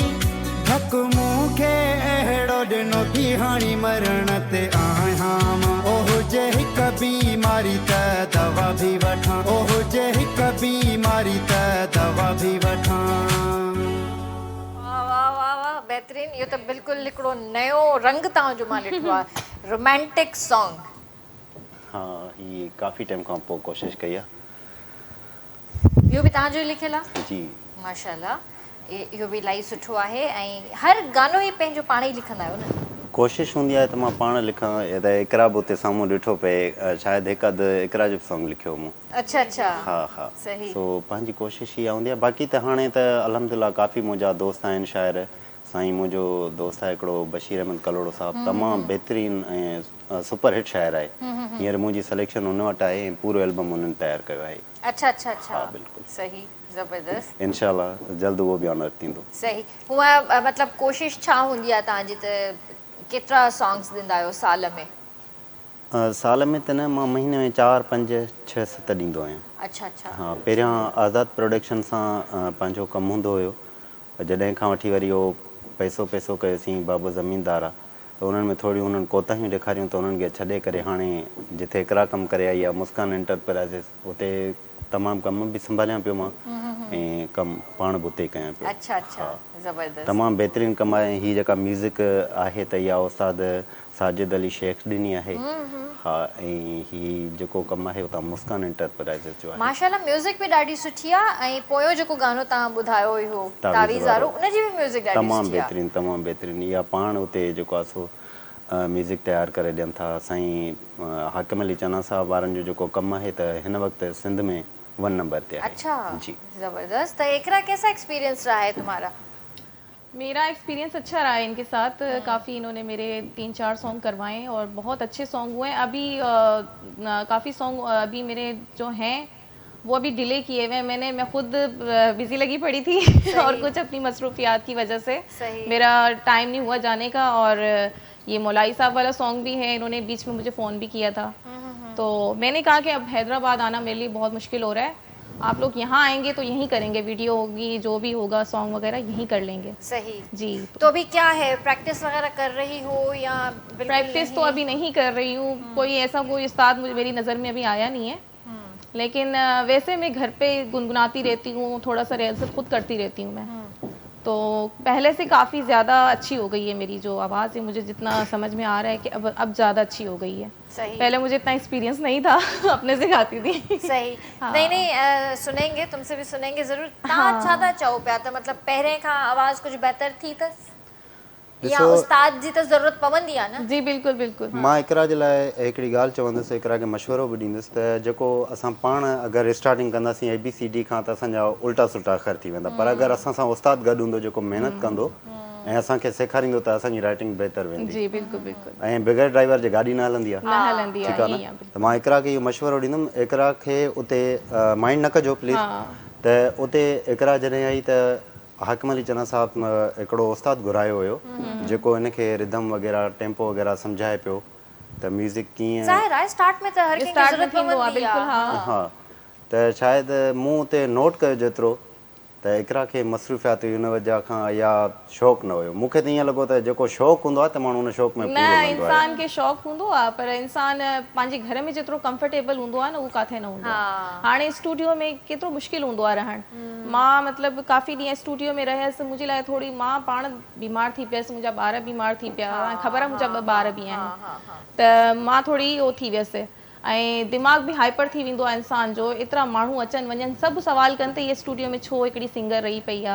ڌڪ مون کي اهڙو ڏنو ٿي، هاڻي مرڻ تي آهيان مان. او هجي هڪ بيماري ته دوا ڀي وٺان، او هجي هڪ بيماري ته دوا ڀي وٺان. واه واه واه واه بهترين اهو ته بلڪل هڪڙو نيو رنگ توهان جو مان ڏٺو آهي رومانٽڪ سانگ. ها هي ڪافي ٽائيم کان پوء ڪوشش ڪئي آ. اهو به توهان جو ئي لکيل آ؟ جي. ماشاءالله اهو به الاهي سٺو آهي ۽ هر گانو ئي پنهنجو پاڻ ئي لکندا آهيو نه؟ ڪوشش هوندي آهي ته مان پاڻ لکان ته اقرا به اتي سامهون ڏٺو پئي شايد هڪ اڌ اقرا جو به سانگ لکيو هو مون. اڇا اڇا ها ها صحيح. سو پنهنجي ڪوشش اها هوندي آهي باقي ته هاڻي ته الحمدلله ڪافي منهنجا دوست آهن شاعر سائين منهنجو دوست آهي هڪڙو بشير احمد ڪلهوڙو صاحب تمام بهترين ۽ سپر هٽ شاعر آهي هينئر منهنجي سليڪشن ان وٽ آهي ۽ پورو البم انهن تيار ڪيو آهي. اڇا اڇا اڇا ها بلڪل. صحيح زبردست. انشاء الله جلد اهو به آنر ٿيندو. صحيح هونء مطلب ڪوشش ڇا هوندي آهي توهان جي ته ڪيترا سانگس ڏيندا آهيو سال ۾؟ سال ۾ ته نه مان مهيني ۾ چار پنج ڇهه ست ڏيندو آهيان. اڇا اڇا. ها پهريان آزاد پروڊڪشن سان پنهنجو ڪم هوندو هيو جڏهن کان وٺي وري اهو پئسو پئسو ڪيوسين بابو زميندار آ ته انهن ۾ ٿوريون انهن ڪوتاهيون ڏيکاريون ته انهن کي ڇڏي ڪري هاڻي جتي اقرا ڪم ڪري آئي آ مسڪان انٽرپرائزز اتي تمام ڪم به سنڀاليان پيو مان ۽ ڪم پاڻ به اتي ڪيان پيو. اڇا اڇا زبردست. تمام بهترين ڪم آهي ۽ هي جيڪا ميوزڪ آهي ته اها استاد ساجد علي شيخ ڏني آهي ها ۽ هي جيڪو ڪم آهي اتان مسڪان انٽرپرائيزز جو آهي. ماشاءالله ميوزڪ به ڏاڍي سٺي آ ۽ پويون جيڪو گانو توهان ٻڌايو اهو تعويذ وارو ان جي به ميوزڪ ڏاڍي تمام سٺي آ. بهترين تمام بهترين اها پاڻ اتي جيڪو آهي سو ميوزڪ تيار ڪري ڏين ٿا سائين حاڪم علي چنا صاحب وارن جو جيڪو ڪم آهي ته هن وقت سنڌ ۾ ون نمبر تي آهي اڇا جي. زبردست ته اقرا ڪيسا ايڪسپيرينس رها هي تمهارا. ميرا ايڪسپيرينس اڇا رها هي انڪي ساٿ ڪافي انهون ني ميري تين چار سونگ ڪروائي هين اور بهت اڇي سونگ هئي هين اڀي ڪافي سونگ اڀي ميري جو هين وو اڀي ڊلي ڪيي هئي هين مين ني مين خود بزي لگي پڙي ٿي اور ڪجھ اپني مصروفيات ڪي وجه سي ميرا ٽائيم نهي هوا جاني ڪا اور يي مولائي صاحب والا سونگ ڀي هي انهون ني بيچ مين مجهي فون ڀي ڪيا ٿا تو مين ني ڪها ڪي اب حيدرآباد آنا ميري لئي بهت مشڪل هو رها هي آپ لوگ يهان آئينگي تو يهين ڪرينگي ويڊيو هوگي جو ڀي هوگا سونگ وغيره يهين ڪر لينگي صحيح جي تو اڀي ڪيا هي پريڪٽس وغيره ڪر رهي هو يا بلڪل پريڪٽس تو اڀي نهين ڪر رهي هون ڪوئي ايسا ڪوئي استاد مجهي ميري نظر مين اڀي آيا نهين هي ليڪن ويسي مين گهر پي گنگناتي رهتي هون ٿوڙا سا ريهرسل خود ڪرتي رهتي هون مين تو پهلي سي ڪافي زياده اڇي هو گئي هي ميري جو آواز هي مجهي جتنا سمجهه مين آ رها هي ڪي اب اب زياده اڇي هو گئي هي پهلي مجهي اتنا ايڪسپيرينس نهين ٿا اپني سي گاتي ٿي. صحيح نهين نهين سنينگي تم سي ڀي سنينگي ضرور تهان ڇا ٿا چئو پيا ته مطلب پهرين کان آواز ڪجهه بهتر ٿي اٿس يا ڏسو استاد جي ته ضرورت پوندي آ نه. جي بلڪل بلڪل. مان اقرا جي لاء هڪڙي ڳالهه چوندس اقرا کي مشورو به ڏيندس ته جيڪو اسان پاڻ اگر اسٽارٽنگ ڪنداسين اي بي سي ڊي کان ته اسان جا الٽا سلٽا اکر ٿي ويندا پر اگر اسان سان استاد گڏ هوندو جيڪو محنت ڪندو ۽ اسان کي سيکاريندو ته اسان جي رائٽنگ بهتر ويندي جي بلڪل بلڪل. ۽ بغير ڊرائيور جي گاڏي نه هلندي آ نه هلندي آ ٺيڪ آ ائين ئي آ نه ته مان اقرا کي اهو مشورو ڏيندم اقرا کي اتي مائنڊ نه ڪجو پليز ته اتي اقرا جڏهن آئي ته حاڪم علي چنا صاحب هڪڙو استاد گهرايو هيو جيڪو هن کي رڌم وغيره ٽيمپو وغيره سمجهائي پيو ته ميوزڪ ڪيئن ظاهر آهي اسٽارٽ ۾ ته هر ڪنهن کي اسٽارٽ ۾ ضرورت ٿيندو آ پوندي آ. بلڪل ها. ها ته شايد مون اتي نوٽ ڪيو جيترو ته اقرا کي مصروفيات هئي ان وجه کان يا شوق نه هيو مون کي ته ائين لڳو ته جيڪو شوق هوندو آهي ته ماڻهو ان شوق ۾ نه پورو لهندو آهي. انسان کي شوق هوندو آ پر انسان پنهنجي گهر ۾ جيترو ڪمفرٽيبل هوندو آ نه اهو ڪاٿي نه هوندو آ هاڻي اسٽوڊيو ۾ ڪيترو مشڪل هوندو آ رهڻ مان مطلب ڪافي ڏينهن اسٽوڊيو ۾ رهيس منهنجي لاء ٿوري مان پاڻ بيمار ٿي پيس منهنجا ٻار بيمار ٿي پيا خبر آ منهنجا ٻه ٻار به آهن ته مان ٿوري اهو ٿي ويس ۽ دماغ به هائپر ٿي ويندو آ انسان جو ايترا ماڻهو اچن وڃن سڀ سوال ڪن ته هي اسٽوڊيو ۾ ڇو هڪڙي سنگر رهي پئي آ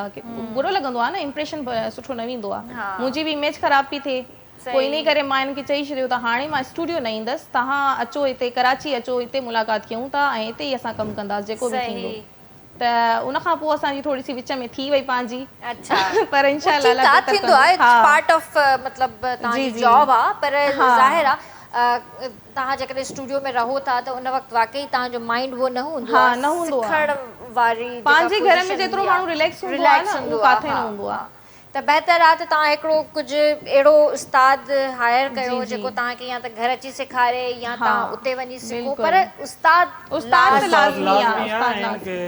برو لڳندو آ نه امپريشن سٺو نه ويندو آ منهنجي به اميج خراب پي ٿئي پوء انهي ڪري مان هنن کي چئي ڇڏيو ته هاڻي مان اسٽوڊيو نه ايندس، توهان اچو هتي ڪراچي اچو هتي ملاقات ڪيون ٿا ۽ هتي ئي اسان ڪم ڪنداس جيڪو به ٿيندو ته ان کان پوء اسان جي ٿوري سي وچ ۾ ٿي وئي پنهنجي پر انشاء الله الله ٺيڪ آ بهتر ٿيندو آ ڪندو it's part of مطلب توهان جي جي جي جاب آ پر ظاهر آ توهان جيڪڏهن اسٽوڊيو ۾ رهو ٿا ته ان وقت واقعي توهان جو مائنڊ اهو نه هوندو ها آ نه هوندو آ سکڻ واري جيڪا پنهنجي گهر ۾ پوزيشن جيترو هوندي آ ماڻهو رليڪس هوندو آ رليڪس نه اهو هوندو آ ڪاٿي ها نه هوندو آ. ها ته بهتر آ ته توهان هڪڙو ڪجهه اهڙو استاد هائر ڪيو جي جي جيڪو توهان کي يا ته گهر اچي سيکاري يا ها توهان اتي وڃي سکو بلڪل پر استاد استاد ته استاد لازمي آ لازمي آ استاد ۽ هن لازمي. کي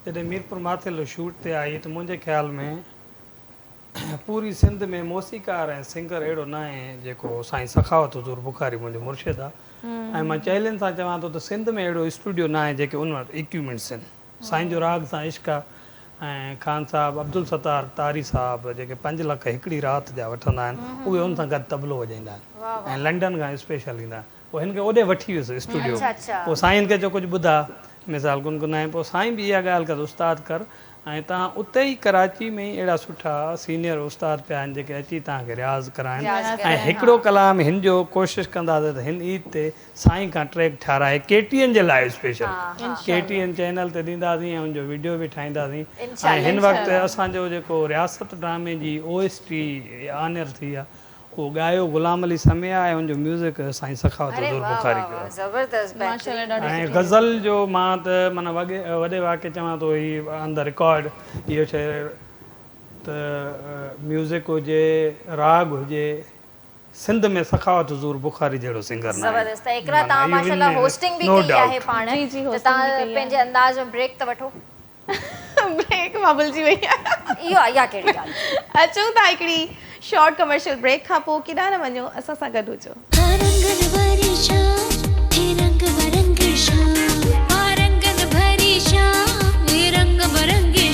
جڏهن ميرپور ماٿيلو شوٽ تي آئي ته منهنجي خيال ۾ پوري سنڌ ۾ موسيقار ۽ سنگر اهڙو ناهي جيڪو سائين سخاوت حضور بخاري منهنجو مرشد آ ۽ مان چئلينج سان چوان ٿو ته سنڌ ۾ اهڙو اسٽوڊيو ناهي جيڪي ان وٽ اڪيوپمينٽس آهن. سائين جو راڳ سان عشق آ ۽ خان صاحب عبدالستار تاري صاحب جيڪي پنج لک هڪڙي رات جا وٺندا آهن اهي ان سان گڏ طبلو وڄائيندا آهن ۽ لنڊن کان اسپيشل ايندا آهن پوء هن کي اوڏي وٺي ويس اسٽوڊيو پوء سائين کي چيو ڪجهه ٻڌاء مثال گنگنائين پوء سائين به اها ڳالهه ڪر استاد ڪر ۽ توهان اتي ئي ڪراچي ۾ ئي اهڙا سٺا سينيئر استاد پيا آهن جيڪي اچي توهان کي رياض ڪرائن ۽ هڪڙو ڪلام هن جو ڪوشش ڪنداسين ته هن عيد تي سائين کان ٽريڪ ٺاراهي ڪي ٽي اين جي لاء special K T N channel تي ڏينداسين ۽ ان جو وڊيو به ٺاهينداسين ۽ هن وقت اسان جو جيڪو رياست ڊرامي جي او ايس ٽي آنر ٿي آ اهو ڳايو غلام علي سمي آ ۽ ان جو ميوزڪ سائين سخاوت حضور بخاري ڪيو آ ۽ غزل جو مان ته معنيٰ وڏي واڪي چوان ٿو هي آن the record اهو شعر ته ميوزڪ هجي راڳ هجي سنڌ ۾ سخاوت حضور بخاري جهڙو سنگر ناهي. زبردست ته اقرا معنيٰ توهان اهو ماشاءالله ان ۾ هوسٽنگ به نو ڪئي آهي ڊائوٽ. پاڻ جي جي ته هوسٽنگ به توهان ڪئي آهي. پنهنجي انداز ۾ بريڪ ته وٺو. بريڪ مان ڀلجي وئي آهيان. اهو اها ڪهڙي ڳالهه ٿي. اچون ٿا هڪڙي شارٽ ڪمرشل بريڪ کان پوء ڪيڏانهن نه وڃو اسان سان گڏ هجو. ها رنگن ڀري شام هي رنگ برنگي شام. ها رنگن ڀري شام هي رنگ برنگي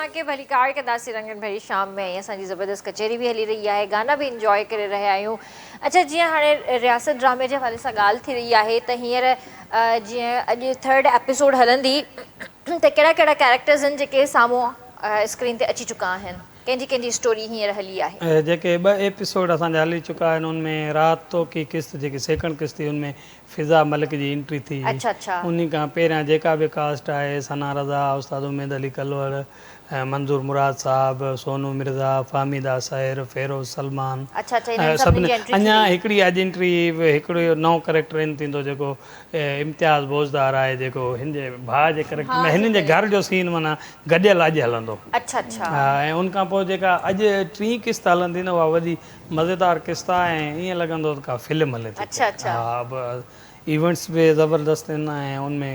توهان کي ڀليڪار ڪنداسين رنگن ڀري شام ۾ ۽ اسان جي زبردست ڪچهري به هلي رهي آهي گانا به انجواء ڪري رهيا آهيون اڇا جيئن هاڻي رياست ڊرامي جي حوالي سان ڳالهه ٿي رهي آهي ته هينئر جيئن اڄ ٿرڊ ايپيسوڊ هلندي ته ڪهڙا ڪهڙا ڪيريڪٽرز آهن جيڪي سامهون اسڪرين تي اچي چڪا آهن ڪنهن جي ڪنهن جي اسٽوري هينئر هلي آهي. جيڪي ٻه ايپيسوڊ اسان جا هلي چڪا آهن ان ۾ رات توڪي قسط جيڪي سيڪنڊ قسط هئي ان ۾ فضا ملڪ جي انٽري ٿي هئي. انهي کان پهريان جيڪا به ڪاسٽ آهي، ثنا رضا، استاد اميد علي ڪلوڙ، منظور مراد صاحب، سونو مرزا، فهميده سحر، فيروز سلمان سڀني اڃا هڪڙي اڄ انٽري هڪڙو نئون ڪريڪٽر ان ٿيندو جيڪو امتياز بوزدار آهي جيڪو هن جي ڀاء جي ڪريڪٽر ۾ هنن جي گهر جو سين معنيٰ گڏيل اڄ هلندو ۽ ان کان پوء جيڪا اڄ ٽين قسط هلندي نه اها وڏي مزيدار قسط آ ۽ ائين لڳندو ته ڪا فلم هلي ٿي پئي. ها ايونٽس به زبردست آهن ۽ ان ۾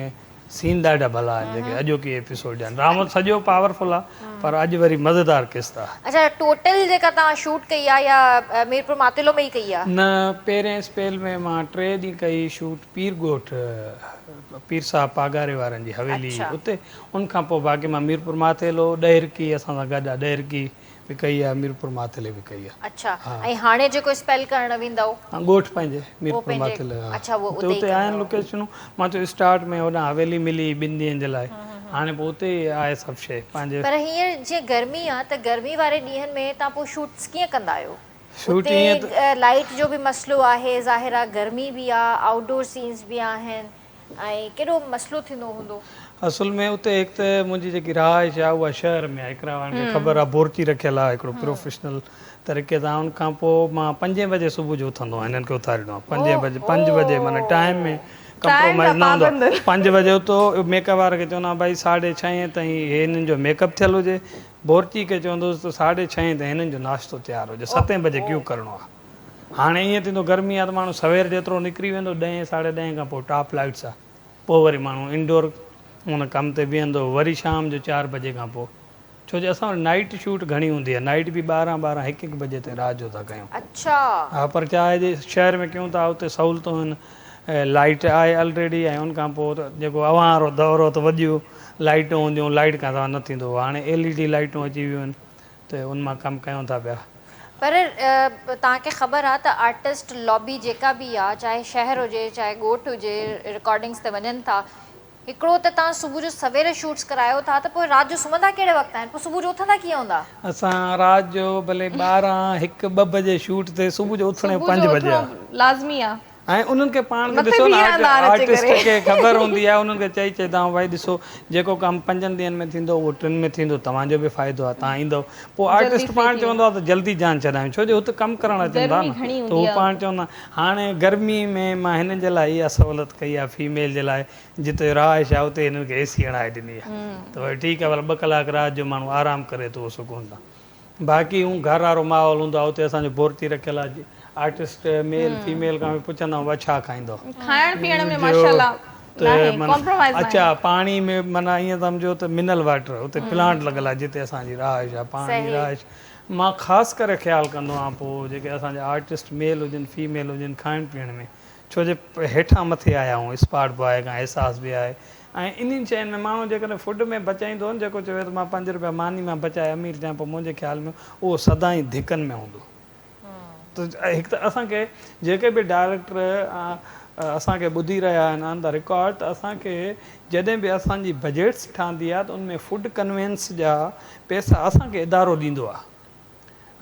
سين ڏاڍا ڀلا آهن جيڪي اڄوڪي ايپيسوڊ جا آهن. ڊرامو ته سڄو پاورفل آ پر اڄ وري مزيدار قسط آ. اڇا ٽوٽل جيڪا توهان شوٽ ڪئي آ اها ميرپور ماتيلو ۾ ئي ڪئي آ؟ نه پهرين اسپيل ۾ مان ٽي ڏينهن ڪئي شوٽ پير ڳوٺ پير صاحب پاڳاري وارن جي حويلي اتي ان کان پوء باقي مان ميرپور ماٿيلو ڏهرڪي اسان سان گڏ آ ڏهرڪي به ڪئي آ ميرپور ماٿيلي به ڪئي آ. اڇا ۽ هاڻي جيڪو اسپيل ڪرڻ ويندؤ. ها ڳوٺ پنهنجي ميرپور ماٿيلي ها اڇا اهو اتي ئي اتي آهن لوڪيشنون مان چيو اسٽارٽ ۾ هوڏانهن حويلي ملي ٻن ڏينهن جي لاء هاڻي پوء اتي ئي آهي سڀ شيء پنهنجي. پر هينئر جيئن گرمي آ ته گرمي واري ڏينهن ۾ توهان پوء شوٽس ڪيئن ڪندا آهيو؟ شوٽ ائين ته. اتي لائيٽ جو به مسئلو آهي ظاهر آ گرمي به آ آئوٽ ڊور سينز به آهن ۽ ڪيڏو مسئلو ٿيندو هوندو. اصل ۾ اتي هڪ ته منهنجي جيڪي رهائش آهي اها شهر ۾ آهي اقرا وارن کي خبر آهي بورچي رکيل آهي هڪڙو پروفيشنل طريقي سان ان کان پوء مان پنجين بجي صبح جو اٿندو آهيان هنن کي اٿاريندو آهيان پنجين بجي پنج بجي معنيٰ ٽائيم ۾ ڪمپرومائز نه هوندو آهي پنج بجي اٿو ميڪ اپ واري کي چوندو آهيان ڀائي ساڍي ڇهين تائين هنن جو ميڪ اپ ٿيل هجي بورچي کي چوندو هوس ته ساڍي ڇهين تائين هنن جو ناشتو تيار هجي ستين بجي ڪيو ڪرڻو آهي. هاڻي ائين ٿيندو گرمي آ ته ماڻهو سوير جيترو نڪري ويندو ڏهين ساڍي ڏهين کان پوء ٽاپ لائيٽس آ پوء وري ماڻهو انڊور ان ڪم تي بيهندو وري شام جو چار بجي کان پوء ڇو جو اسان وٽ نائيٽ شوٽ گهڻي هوندي آ نائيٽ به ٻارهن ٻارهن هڪ هڪ بجي تائين رات جو ٿا ڪيون. اڇا. ها پر ڇا آهي جي شهر ۾ ڪيون ٿا اتي سهولتون آهن لائيٽ آهي الريڊي ۽ ان کان پوء ته جيڪو اوهان وارو دور هو ته وڏيون لائيٽون هونديون لائيٽ کان سواء نه ٿيندو هو هاڻي ايل اي ڊي لائيٽون اچي ويون آهن ته ان مان ڪم ڪيون ٿا پيا. پر توهان کي خبر آ ته آرٽسٽ لابي جيڪا به آ چاهي شهر هجي چاهي ڳوٺ هجي رڪارڊنگس تي وڃن ٿا هڪڙو ته توهان صبح جو سوير شوٽس ڪرايو ٿا ته پوء رات جو سمهندا ڪهڙي وقت آهن پوء صبح جو اٿندا ڪيئن هوندا. اسان رات جو ڀلي 12 هڪ ٻه بجي شوٽ ٿئي صبح جو اٿڻ جو صبح پنج جو بجي آ. اٿڻو لازمي آ. ۽ انهن کي پاڻ کي ڏسو نه آرٽسٽ کي خبر هوندي آهي انهن کي چئي چئيندا آهيون ڀائي ڏسو جيڪو ڪم پنجن ڏينهن ۾ ٿيندو اهو ٽن ۾ ٿيندو توهان جو به فائدو آهي توهان ايندؤ پوء آرٽسٽ پاڻ چوندو آهي ته جلدي جان ڇڏايون ڇو جو هت ڪم ڪرڻ اچن ٿا نه ته هو پاڻ چوندا هاڻي گرمي ۾ مان هنن جي لاء اها سهولت ڪئي آهي فيميل جي لاء جتي رهائش آهي اتي هنن کي اي سي هڻائي ڏني آهي ته ڀائي ٺيڪ آهي ڀلا ٻه ڪلاڪ رات جو ماڻهو آرام ڪري ٿو سڪون سان. باقي هون گهر وارو ماحول هوندو آهي اتي اسان جو بورچي رکيل آهي آرٽسٽ ميل فيميل کان به پڇندا آهيون ڀاء ڇا کائيندو کائڻ پيئڻ ۾ ماشاءالله ناهي ڪمپرومائز ناهي. اڇا پاڻي ۾ معنيٰ ائين سمجهو ته منرل واٽر اتي پلانٽ لڳل آهي جتي اسان جي رهائش آهي پاڻي رهائش مان خاص ڪري خيال ڪندو آهيان پوء جيڪي اسان جا آرٽسٽ ميل هجن فيميل هجن کائڻ پيئڻ ۾ ڇو جو هيٺان مٿي آيا آهيون اسپاٽ بواء کان احساس به آهي ۽ انهن شين ۾ ماڻهو جيڪڏهن فوڊ ۾ بچائيندو نه جيڪو چوي ته مان پنج روپيا ماني مان بچائي امير ٿيان پوء منهنجي خيال ۾ اهو سدائين ڌڪن ۾ هوندو ته هڪ ته اسان کي جيڪي به ڊائريڪٽر اسان کي ٻڌي رهيا آهن آن the record ته اسان کي جڏهن به اسان جي بجيٽس ٺهندي آهي ته ان ۾ فوڊ ڪنوينس جا پئسا اسان کي ادارو ڏيندو آهي.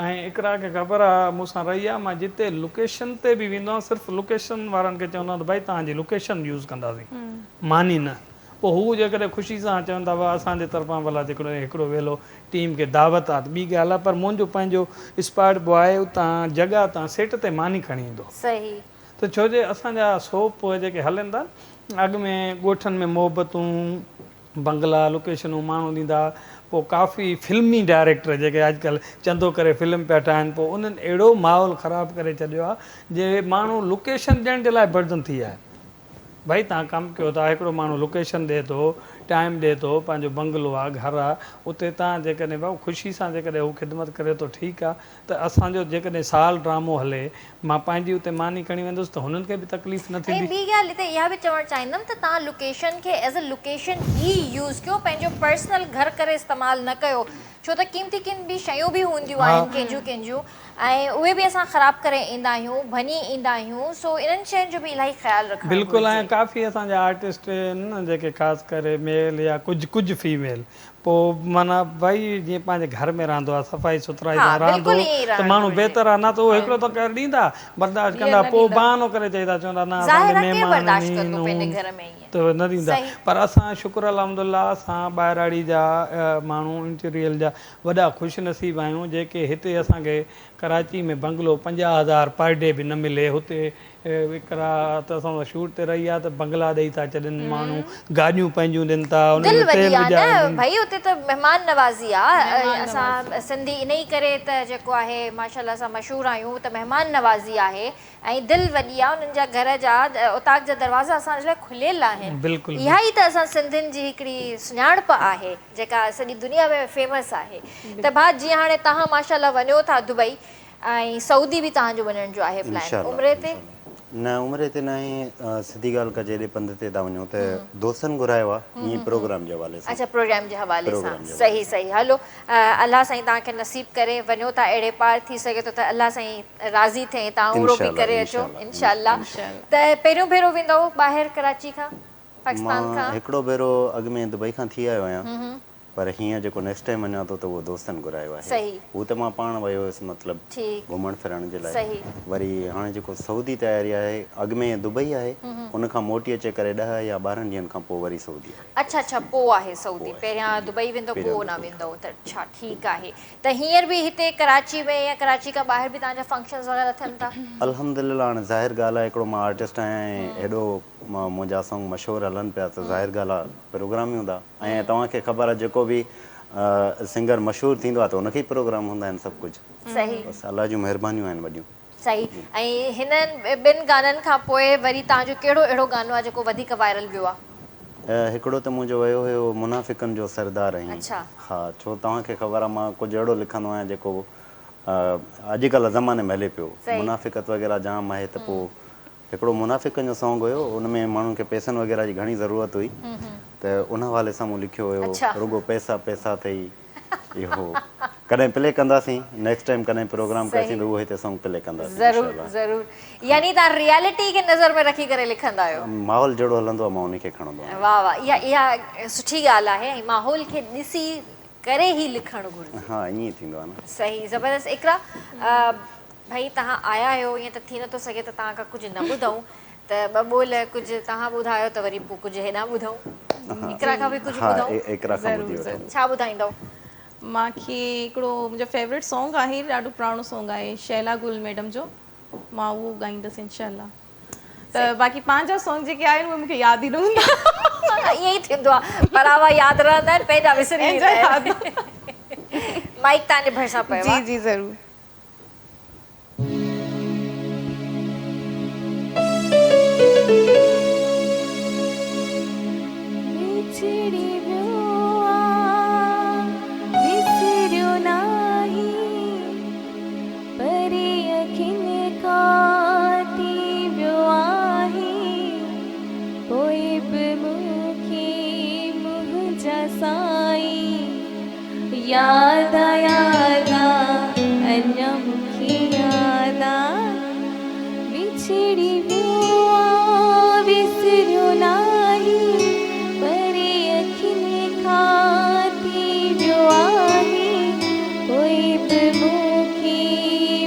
۽ اقرا کي خبر آ مون سان رهي آ مان جتي لوڪيشن تي به ويندو آهيان صرف لوڪيشن وارن کي چوندو آهيان ته ڀائي توهان جي لوڪيشن يوز ڪنداسين ماني نه پوء هو جيڪڏهن خوشي سان چون ٿا ڀاء اسان جي طرفان ڀلا جيڪڏهن هڪڙو ويلو ٽيم کي دعوت آ ته ٻي ڳالهه آ پر منهنجو پنهنجو اسپاٽ بواء اتان جڳهه تان سيٽ تي ماني کڻي ايندو. صحيح. ته ڇو جي اسان جا سوپ جيڪي هلن ٿا اڳ ۾ ڳوٺن ۾ محبتون بنگلا، لوڪيشنون ماڻهو ڏيندا ها. پوء ڪافي فلمي ڊائريڪٽر جيڪي اڄڪلهه چندو ڪري فلم پيا ٺاهن پوء انهن اهڙو ماحول خراب ڪري ڇڏيو آهي جي ماڻهو لوڪيشن ڏيڻ جي لاء برڊن ٿي ويا آهن. ڀائي توهان ڪم ڪيو ٿا هڪڙو ماڻهو لوڪيشن ڏئي ٿو ٽائيم ڏئي ٿو پنهنجو بنگلو آ گهر آ اتي تان جيڪڏهن ڀائو خوشي سان جيڪڏهن هو خدمت ڪري ٿو ٺيڪ آ ته اسان جو جيڪڏهن سال ڊرامو هلي مان پنهنجي اتي ماني کڻي ويندس ته هنن کي به تڪليف نه ۽ ٿيندي. ٻي ڳالهه هتي اها به چوڻ چاهيندم ته توهان لوڪيشن کي ايز اي لوڪيشن ئي يوز ڪيو پنهنجو پرسنل گهر ڪري استعمال نه ڪيو ڇو ته قيمتي ڪن به شيون به هونديون آهن ڪنهن جون ڪنهن جون ۽ اهي به اسان خراب ڪري ايندا آهيون ڀڃي ايندا آهيون سو انهن شين جو به الاهي خيال رکڻ بلڪل گهرجي. ۽ ڪافي اسان جا آرٽسٽ آهن نه جيڪي خاص ڪري ميل يا ڪجهه ڪجهه فيميل پوء معنيٰ ڀائي جيئن پنهنجي گهر ۾ رهندو آهي صفائي سٿرائي ها سان رهندو بلڪل ائين ئي ته رهڻ ماڻهو گهرجي. بهتر آهي نه ته اهو هڪڙو ته ڪر ڏيندا برداشت ٻيهر ڪندا نه پوء ڏيندا. بهانو ڪري چئيندا چوندا نه اسان ظاهر ڏي آهي ڪير مهمان برداشت آهن ڪندو پنهنجي هن گهر ۾ ائين. ته نه ڏيندا صحيح. پر اسان شڪر الحمدلله اسان ٻاهراڙي جا ماڻهو انٽيريل جا وڏا خوش نصيب آهيون جيڪي هتي اسان کي ڪراچي ۾ بنگلو 50 هزار پر ڊي به نه ملي هتي هڪ رات اسان سان شوٽ تي رهي آ ته بنگلا ڏئي ٿا ڇڏن ماڻهو گاڏيون پنهنجون ڏين ٿا انهن دل ۾ وڏي تيل آ نه وجهائي ڀئي اتي ته مهمان نوازي آ مهمان اسان نوازي. سنڌي انهي ڪري ته جيڪو آهي ماشاءالله اسان مشهور آهيون ته مهمان نوازي آهي ۽ دل وڏي آ انهن جا گهر جا اوطاق جا دروازا اسان جي لاء کليل آهن بلڪل اها ئي ته اسان سنڌين جي هڪڙي سڃاڻپ آهي جيڪا سڄي دنيا ۾ فيمس آهي ته ڀاء جيئن هاڻي توهان ماشاءالله وڃو ٿا دبئي ۽ سعودي به توهان جو وڃڻ جو آهي پلان انشاء الله عمري تي؟ انشاء الله نه عمري تي ناهي سڌي ڳالهه ڪجي ايڏي پنڌ تي ٿا وڃون ته دوستن گهرايو آ ائين پروگرام جي حوالي سان اڇا پروگرام جي حوالي سان پروگرام جي حوالي صحيح سان صحيح هلو الله سائين توهان کي نصيب ڪري وڃو ٿا اهڙي پار ٿي سگهي ٿو ته الله سائين راضي ٿئي ۽ توهان عمرو انشاء به الله ڪري اچو انشاء الله انشاء الله انشاء الله. ته پهريون ڀيرو ويندؤ ٻاهر ڪراچي کان پاڪستان مان کان؟ هڪڙو ڀيرو اڳ ۾ دبئي کان ٿي آيو آهيان پر هينئر جيڪو نيڪسٽ ٽائيم وڃان ٿو ته اهو دوستن گهرايو آهي. صحيح. هو ته مان پاڻ ويو هيس مطلب ٺيڪ. گهمڻ ڦرڻ جي لاء. صحيح. وري هاڻي جيڪو سعودي تياري آهي اڳ ۾ دبئي آهي ان کان موٽي اچي ڪري 10 يا 12 ڏينهن کان پوء وري سعودي آهي. اڇا اڇا پوء آهي سعودي پوء آهي پهريان دبئي ويندو پوء پهريان اوڏانهن دبئي ويندو ته اڇا ٺيڪ آهي ته هينئر به هتي ڪراچي ۾ يا ڪراچي کان ٻاهر به توهان جا فنڪشنز وغيره ٿين ٿا؟ الحمدلله هاڻي ظاهر ڳالهه آهي هڪڙو مان آرٽسٽ آهيان ۽ هيڏو منهنجا سانگ مشهور هلن پيا ته ظاهر ڳالهه آهي پروگرام ئي هوندا ۽ توهان کي خبر آهي جيڪو به سنگر مشهور ٿيندو آهي ته ان کي ئي پروگرام هوندا آهن سڀ ڪجهه صحيح. بس الله جون مهربانيون آهن وڏيون. صحيح ۽ هنن ٻن گانن کان پوء وري توهان جو ڪهڙو اهڙو گانو آهي جيڪو وڌيڪ وائرل ويو آهي؟ هڪڙو ته منهنجو ويو هيو منافقن جو سردار آهين اڇا. ها ڇو توهان کي خبر آهي مان ڪجهه اهڙو لکندو آهيان جيڪو اڄڪلهه زماني ۾ هلي پيو صحيح. منافقت وغيره جام آهي ته پوء هڪڙو منافقن جو سانگ هيو ان ۾ ماڻهن کي پئسن وغيره جي گهڻي ضرورت هئي ته ان حوالي سان مون لکيو هيو رڳو پئسا پئسا اٿئي اهو ڪڏهن پلي ڪنداسين نيڪسٽ ٽائيم ڪڏهن پروگرام ڪياسين ته اهو هتي سانگ پلي ڪنداسين انشاء ضرور الله ضرور يعني توهان ريئلٽي کي نظر ۾ رکي ڪري لکندا آهيو. ماحول جهڙو هلندو آهي مان ان کي کڻندو آهيان. واه واه اها اها سٺي ڳالهه آهي ۽ ماحول کي ڏسي ڪري ئي لکڻ گهرجي. ها ائين ئي ٿيندو آهي نه. صحيح زبردست اقرا ڀئي توهان آيا آهيو ائين ته ٿي نٿو سگهي ته توهان کان ڪجهه نه ٻڌون ته ٻه ٻول ڪجهه توهان ٻڌايو ته وري پوء ڪجهه هيڏانهن ٻڌون اقرا کان به ڪجهه ها ٻڌون. اقرا کان ضرور ٻڌي وٺون. ضرور. ڇا ٻڌائيندؤ؟ مان کي هڪڙو منهنجو فيوريٽ سانگ آهي ڏاڍو پراڻو سانگ آهي شهلا گل ميڊم جو مان اهو ڳائيندس انشاء الله ته باقي پنهنجا سانگ جيڪي آهن اهي مونکي ياد ئي نه هوندا. ائين ئي ٿيندو آهي پراوا ياد رهندا آهن پنهنجا وسري ويندا آهن. مائيڪ توهان جي ڀرسان پيو آهي. جي جي ضرور. وڇڙي ويو آ وسريو ناهي پري اکين کان ٿي ويو آهي پوء به مون کي منهنجا سائين ياد آ ياد آ اڃا مون کي ياد آ وڇڙي ويو آ وسريو ناهي پري اکين کان ٿي ويو آهي پوء به مون کي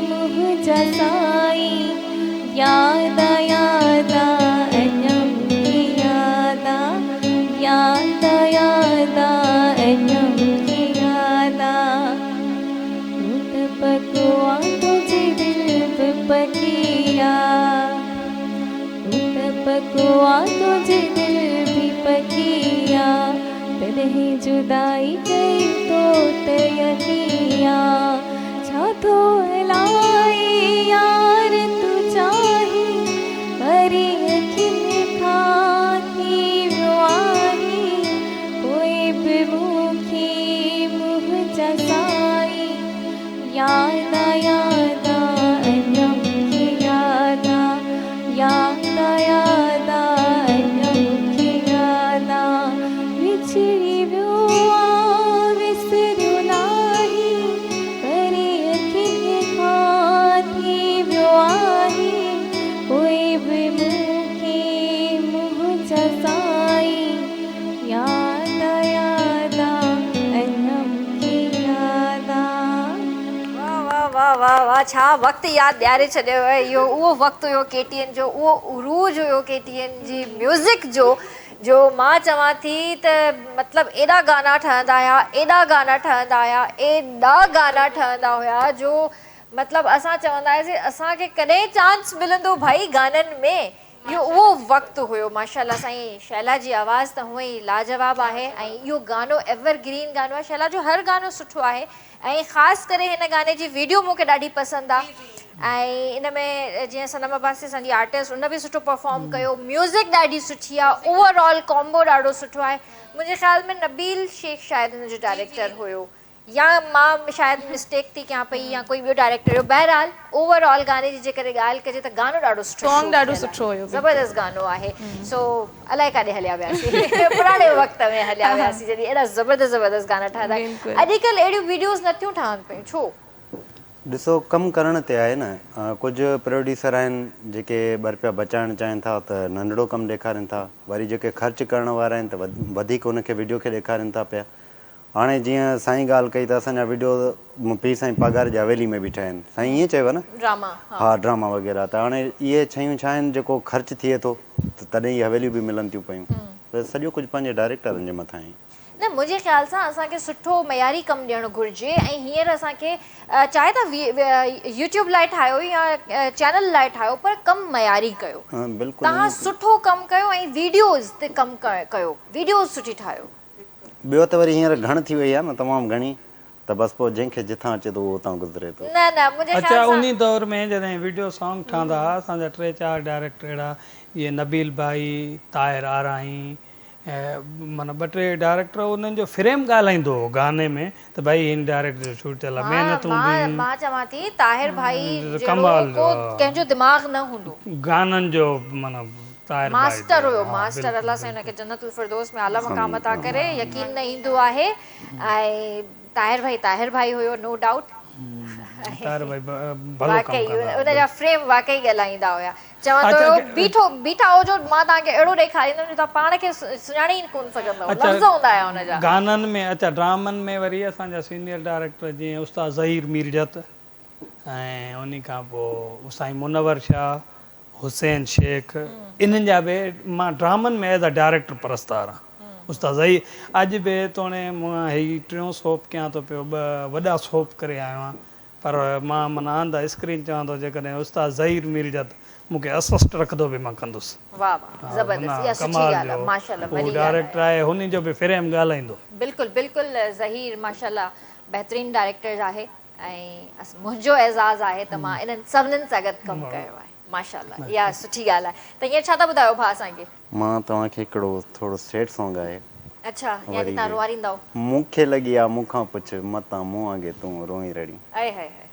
منهنجا سائين ياد آ ياد آ اڃا مون کي ياد آ ياد آ ياد آ اڃا مون کي ياد آ تون ته پڪو آ تنهنجي دل به پڪي آ تون ته پڪو آ تنهنجي دل به پڪي آ تڏهن جدائي ڪئي تو ته يقين آ ڇا ٿو الائي يار تون چاهين پري اکين کان ٿي ويو آهين منهنجا سائين ياد آ ياد آ اڃا مونکي ياد آ ياد آ ياد آ اڃا مونکي ياد آ وڇڙي ويو آ وسريو ناهي پري اکين کان ٿي ويو آهي پوء به مونکي منهنجا سائين ياد آ ياد آ اڃا مونکي ياد آ. واه واه واه واه واه ڇا وقت ياد ڏياري ڇڏيو اهو اهو وقت هيو ڪي ٽي اين جو اهو عروج هيو ڪي ٽي اين جي ميوزڪ جو جو مان چوان ٿي ته مطلب ايڏا گانا ٺهندا هيا ايڏا گانا ٺهندا هيا ايڏا گانا ٺهندا هيا جو مطلب اسان چوندا هياسين اسان کي ڪڏهن چانس ملندو ڀائي گانن ۾ اهو اهو وقت هيو ماشاءالله سائين شهلا جي آواز ته هونئن ئي لاجواب آهي ۽ اهو گانو ايور گرين گانو آهي شهلا جو هر گانو سٺو آهي ۽ خاص ڪري هن گاني جي ويڊيو مون کي ڏاڍي پسند آ ۽ ان ۾ جيئن صنم عباسي اسان جي آرٽسٽ ان به سٺو پرفارم ڪيو ميوزڪ ڏاڍي سٺي آ اوور آل ڪامبو ڏاڍو سٺو آهي منهنجي خيال ۾ نبيل شيخ شايد هن جو ڊائريڪٽر هيو يا مان شايد مسٽيڪ ٿي ڪيان پئي يا ڪوئي ٻيو ڊائريڪٽر هيو بهرحال اوور آل گاني جي جيڪڏهن ڳالهه ڪجي ته گانو ڏاڍو سٺو سانگ ڏاڍو سٺو هيو زبردست گانو آهي سو الائي ڪاڏي هليا وياسين پراڻي وقت ۾ هليا وياسين جڏهن اهڙا زبردست زبردست گانا ٺهندا اڄڪلهه اهڙيون ويڊيوز نٿيون ٺهن پيون ڇو؟ ڏسو ڪم ڪرڻ تي آهي نه ڪجهه پروڊيوسر آهن جيڪي ٻه رپيا بچائڻ چاهين ٿا ته ننڍڙو ڪم ڏيکارين ٿا وري جيڪي خرچ ڪرڻ وارا آهن ته وڌيڪ ان کي ويڊيو کي ڏيکارين ٿا پيا هاڻي جيئن سائين ڳالهه ڪئي ته اسان جا وڊيو پير سائين پاڳاري جي حويلي ۾ به ٺهيا آهن سائين ائين چيو نه ڊراما ها ڊراما وغيره ته هاڻي اهي شيون ڇا آهن جيڪو خرچ ٿئي ٿو ته تڏهن اهي حويليون به ملن ٿيون پيون ته سڄو ڪجهه پنهنجي ڊائريڪٽرن جي مٿان آهي. نه منهنجي خيال سان اسان کي سٺو معياري ڪم ڏيڻ گهرجي ۽ هينئر اسان کي چاهي ته يوٽيوب لاء ٺاهيو يا چينل لاء ٺاهيو پر ڪم معياري ڪيو توهان سٺو ڪم ڪيو ۽ ويڊيوز تي ڪم ڪيو ويڊيوز سٺي ٺاهيو. ٻيو ته وري هينئر گهڻ ٿي وئي آهي نه تمام گهڻي ته بس پوء جنهن کي جتان اچي ٿو اهو اتان گذري ٿو. نه نه منهنجي اڇا خيال سان. انهي دور ۾ جڏهن وڊيو سانگ ٺهندا ها اسان جا ٽي چار ڊائريڪٽر اهڙا جيئن نبيل ڀائي، طاهر آرائين ۽ معنيٰ ٻه ٽي ڊائريڪٽر انهن جو فريم ڳالهائيندو هو گاني ۾ ته ڀائي هن ڊائريڪٽر جو شوٽ ٿيل آهي مان محنت مان هوندي هئي مان چوان ٿي طاهر ڀائي جهڙو ڪمال ڪو جو ڪنهن جو دماغ نه هوندو. گانن جو معنيٰ طاهر ڀائي ماسٽر جو هيو ها ماسٽر بلڪل الله سائين ان کي بلڪل. جنت الفردوس ۾ اعليٰ مقام عطا ڪري يقين نه ايندو آهي ۽ طاهر ڀائي طاهر ڀائي هيو نو ڊائوٽ طاهر ڀائي ڀلو ڪم واقعي ڪندا ان جا فريم واقعي ڳالهائيندا هيا چوان ٿو اچا بيٺو بيٺا هجو مان توهان کي اهڙو ڏيکاريندم جو توهان پاڻ کي سڃاڻي ئي ڪونه سگهندؤ اچا لفظ هوندا هيا ان جا. گانن ۾ اچا ڊرامن ۾ وري اسان جا سينيئر ڊائريڪٽر جيئن استاد ظهير ميرجت ۽ انهي کان پوء سائين منور شاهه حسين شيخ انهن جا به مان ڊرامن ۾ ايز ا ڊائريڪٽر پرستار آهيان استاد ظهير اڄ به توڻي مان هي ٽيون سوپ ڪيان ٿو پيو ٻه وڏا سوپ ڪري آيو آهيان پر مان معنيٰ آن the screen چوان ٿو جيڪڏهن استاد ظهير ميرجت مون کي اسسٽ رکندو به مان ڪندس. واه واه ها زبردست معنيٰ اها سٺي ڪمال ڳالهه جو آهي ماشاءالله هو وڏي ڳالهه ڊائريڪٽر آهي. آهي هن جو به فريم ڳالهائيندو. بلڪل بلڪل ظهير ماشاءالله بهترين ڊائريڪٽر آهي ۽ منهنجو اعزاز آهي ته مان انهن سڀنن سان گڏ ڪم ڪيو آهي ماشاءالله اها سٺي ڳالهه آهي ته هينئر ڇا ٿا ٻڌايو ڀاء اسان کي. مان توهان کي هڪڙو ٿورو سيڊ سانگ آهي. اڇا يعني وري توهان به روئاريندؤ. مون کي لڳي آ مون کان پڇ متان مون وانگي تون روئين رڙين. اي هاء هاء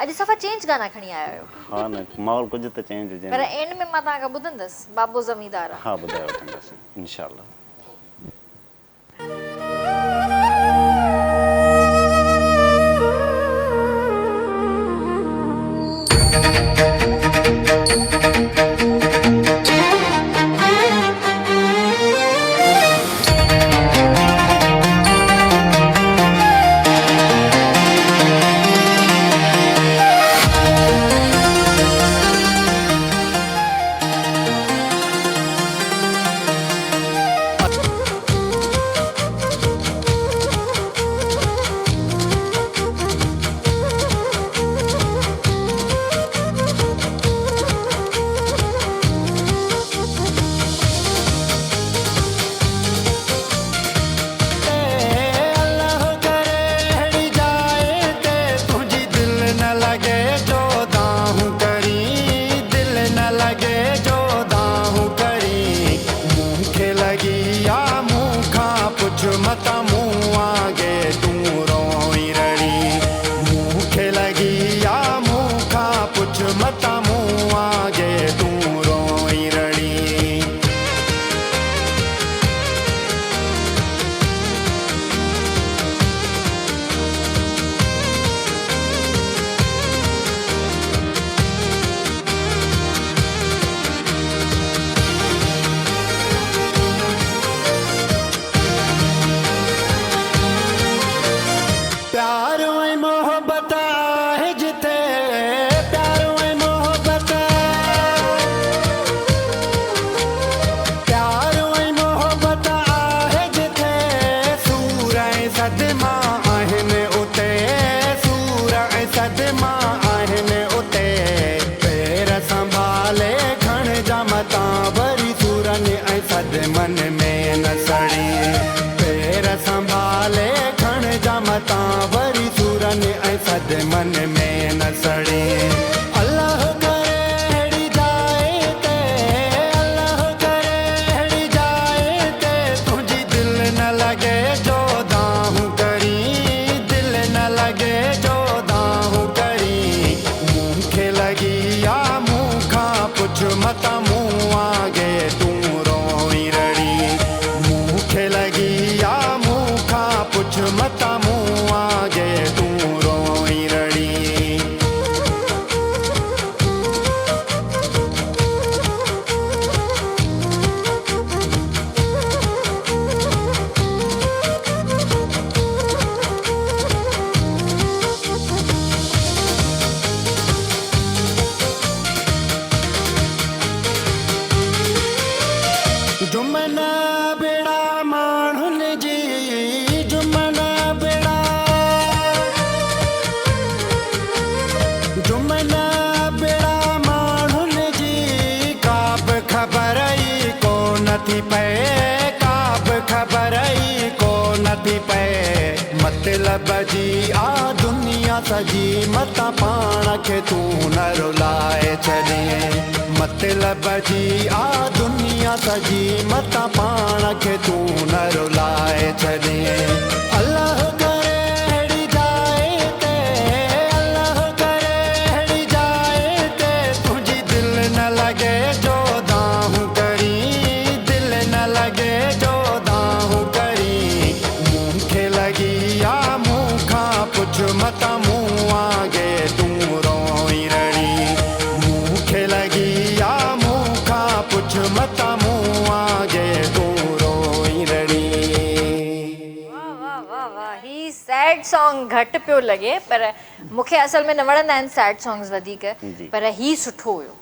اڄ صفا چينج گانا کڻي آيا آهيو. ها نه ماحول ڪجهه ته چينج هجي پر نه. اينڊ ۾ مان توهان کان ٻڌندس بابو زميندار آ. ها ٻڌائي وٺنداسين انشاء الله. الله ڪري اهڙي جاء تي تنهنجي دل نه لڳي جو دانهون ڪرين دل نه لڳي جو دانهون ڪرين مون کي لڳي آ مون کان پڇ متان مون وانگي صدما آهن اتي، سور ۽ صدما آهن اتي، پير سنڀالي کڻجان متان وري سورن ۽ صدمن ۾ نه سڙين، پير سنڀالي کڻجان متان وري سورن ۽ صدمن ۾ نه سڙين. الله ڪري اهڙي جاء تي، الله ڪري اهڙي جاء تي، تنهنجي دل نه لڳي جو دانهون ڪرين، دل نه لڳي جو دانهون ڪرين، مون کي لڳي آ مون کان پڇ متان مون وانگي تون روئين رڙين، مون کي لڳي آ مون کان پڇ متان مون وانگي تون روئين رڙين. جمن ٻيڙا ماڻهن جي جمن ٻيڙا جمن ٻيڙا ماڻهن جي ڪا به خبر ئي ڪو نه ٿي پئي ڪا به خبر ئي ڪو نه ٿي پئي مطلب جي آ دنيا سڄي متان پاڻ کي تون نه رلائي ڇڏين مطلب جي آ دنيا سڄي متان پاڻ کي تون نه رلائي ڇڏين الله ڪري اهڙي جاء تي الله ڪري اهڙي جاء تي تنهنجي دل نه لڳي جو دانهون ڪرين دل نه لڳي جو دانهون ڪرين مون کي لڳي آ مون کان پڇ متان مون وانگي تون روئين رڙين مون کي لڳي آ مون کان پڇ متان مون وانگي تون روئين رڙين. واه واه واه واه هي سيڊ سانگ گهٽ پيو لڳي پر مونکي اصل ۾ نه وڻندا آهن سيڊ سانگز وڌيڪ پر هي سٺو هيو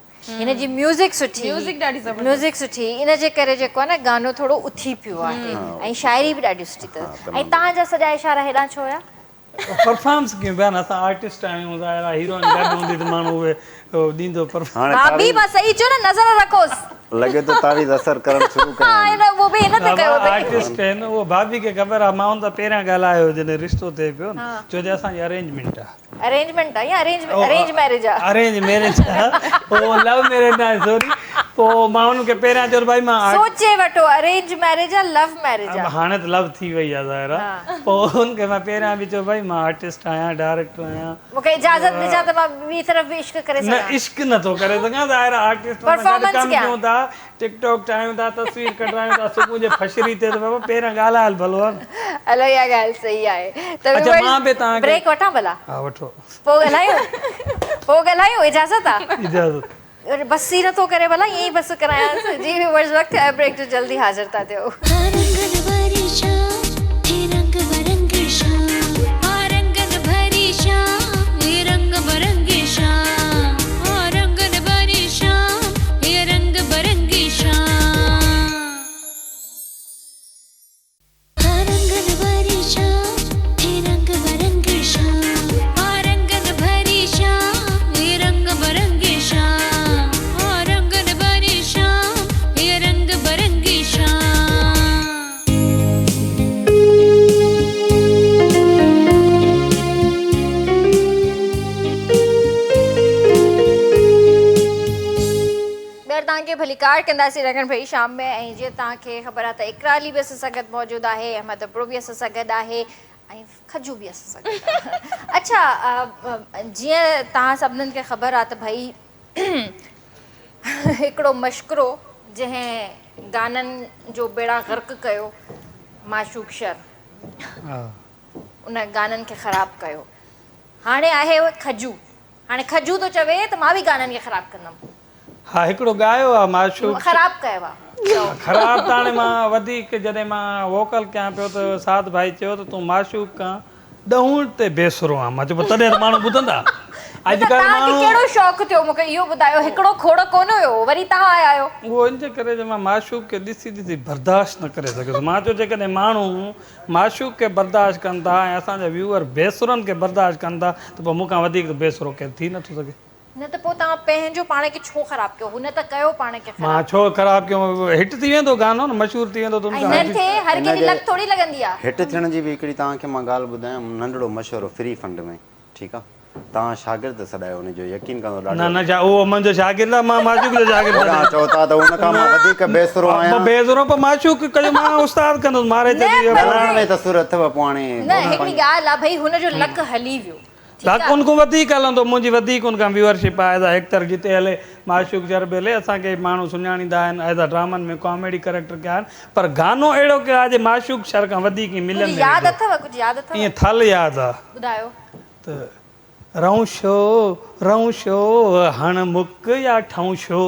هن جي ميوزڪ سٺي ميوزڪ ڏاڍي زبردست ميوزڪ سٺي ان جي ڪري جيڪو آهي نه گانو ٿورو اٿي پيو آهي ۽ شاعري به ڏاڍي سٺي اٿس ۽ توهان جا سڄا اشارا هيڏانهن ڇو هيا؟ پرفارمنس ڪيون پيا نه اسان آرٽسٽ آهيون ظاهر آهي هيروئن گڏ هوندي ته ماڻهو اهي ڏيندو پرفارمنس. ڀاڀي مان صحيح چيو نه نظر رکوس. لڳي ٿو تعويذ اثر ڪرڻ شروع ڪيا آهن. ها اهو به هن تي ڪيو اٿئي. آرٽسٽ آهن اهو ڀاڀي کي خبر آهي مان ان سان پهريان ڳالهايو هو جڏهن رشتو ٿئي پيو نه ڇو جو اسان جي ارينجمينٽ آهي. ارينجمينٽ آ يا ارينج ارينج ميريج آ. ارينج ميريج آ پوء لو ميريج ناهي سوري پوء مان انهن کي پهريان چيو ته ڀائي مان سوچي وٺو ارينج ميريج آ لو ميريج آ. هاڻي ته لو ٿي وئي آ ظاهر آ پوء انهن کي مان پهريان به چيو ڀائي مان آرٽسٽ آهيان ڊائريڪٽر آهيان. مون کي اجازت ڏجان ته مان ٻي طرف به عشق ڪري نه سگهان. عشق نه ٿو ڪري سگهان ظاهر آ آرٽسٽ سان گڏ پرفارمنس ڪم ڪيان. ڪيون ٿا ٽڪ ٽاڪ ٺاهيون ٿا تصوير ڪڍرايون ٿا صبح جي فشري تي ته بابا پهريان ڳالهايل ڀلو آ نه. هلو اها ڳالهه صحيح آهي ته اڇا مان به توهان کي بريڪ وٺان ڀلا. ها وٺو. پوء ڳالهايون پوء ڳالهايون اجازت آ. اجازت. بس ئي نٿو ڪري ڀلا ائين ئي بس ڪرايانس جي ويورز وقت ٿيو آهي بريڪ جو جلدي حاضر ٿا ٿيو. ها رنگن ڀري شام هي رنگ برنگي شام. ها رنگن ڀري شام هي رنگ برنگي شام. ها رنگن ڀري شام هي رنگ برنگي شام. ها رنگن ڀري شام هي رنگ برنگي شام. ها رنگن ڀري شام هي رنگ برنگي شام. ها رنگن ڀري شام هي رنگ برنگي شام. ٻيهر توهان کي ڀليڪار ڪنداسين رنگن ڀري شام ۾ ۽ جيئن توهان کي خبر آهي ته اقرا علي به اسان سان گڏ موجود آهي احمد ابڙو به اسان سان گڏ آهي ۽ کجو به اسان سان گڏ آهي اڇا جيئن توهان سڀنن کي خبر آهي ته ڀئي هڪڙو مشڪرو جنهن گانن جو ٻيڙا غرق ڪيو معشوق شر ان گانن کي خراب ڪيو هاڻي آهي کجو هاڻي کجو ٿو چوي ته مان به گانن کي خراب ڪندم. ها هڪڙو ڳايو آ معشوق. خراب ڪيو آ چئو. خراب ته هاڻي مان وڌيڪ جڏهن مان ووڪل ڪيان پيو ته سعد ڀائي چيو ته تون معشوق کان ڏهوڻ تي بي سرو آن مان چيو پوء تڏهن ته ماڻهو ٻڌندا. نه ته اڄڪلهه توهان کي ماڻهو. ڪهڙو شوق ٿيو مون کي اهو ٻڌايو هڪڙو کوڙ ڪونه هيو وري توهان آيا آهيو. اهو ان جي ڪري جو مان معشوق کي ڏسي ڏسي برداشت نه ڪري سگهيس. مان چيو جيڪڏهن ماڻهو معشوق کي برداشت ڪن ٿا ۽ اسان جا ويوئر بيسرن کي برداشت ڪن ٿا ته پوء مون کان وڌيڪ ته بيسرو ڪير ٿي نٿو سگهي. نه ته پوء توهان پنهنجو پاڻ کي ڇو خراب ڪيو؟ هن ته ڪيو پاڻ کي مان خراب. ڇو خراب ڪيو؟ هٽ ٿي ويندو گانو نه مشهور ٿي ويندو ته ان ۽ کان نه هٽ. ٿئي هر ان ڪنهن جي جي لڪ ٿوري لڳندي آ. هٽ ٿيڻ جي به هڪڙي توهان کي مان ڳالهه ٻڌايان ننڍڙو مشورو فري فنڊ ۾ ٺيڪ آ توهان شاگرد سڏايو ان جو يقين ڪندو نه ڏاڍو نه شا اهو منهنجو شاگرد آ مان معشوق جو شاگرد هوڏانهن آهيان. چئو ٿا ته ان کان مان وڌيڪ بيسرو آهيان. بيسرو پر معشوق ڪيو مان استاد ڪندس ماري نه ڇڏي پر ڳالهائڻ ۾ ته سر اٿو پوء هاڻي نه هڪڙي ڳالهه آ ڀئي هن جو لڪ هلي ويو. لڪ ان کان وڌيڪ هلندو منهنجي وڌيڪ ان کان ويوئر شپ آهي ايز آ ايڪٽر جتي هلي معشوق شر به هلي اسان کي ماڻهو سڃاڻيندا آهن ايز آ ڊرامن ۾ ڪاميڊي ڪريڪٽر ڪيا آهن پر گانو اهڙو ڪيو آهي جي معشوق شر کان وڌيڪ ائين ملين ڪجهه ۾ ياد ويندو اٿو ڪجهه ياد اٿو ائين ٿل ياد آ ٻڌايو. ته رئون شو رئون شو هڻ مڪ يا ٺئون شو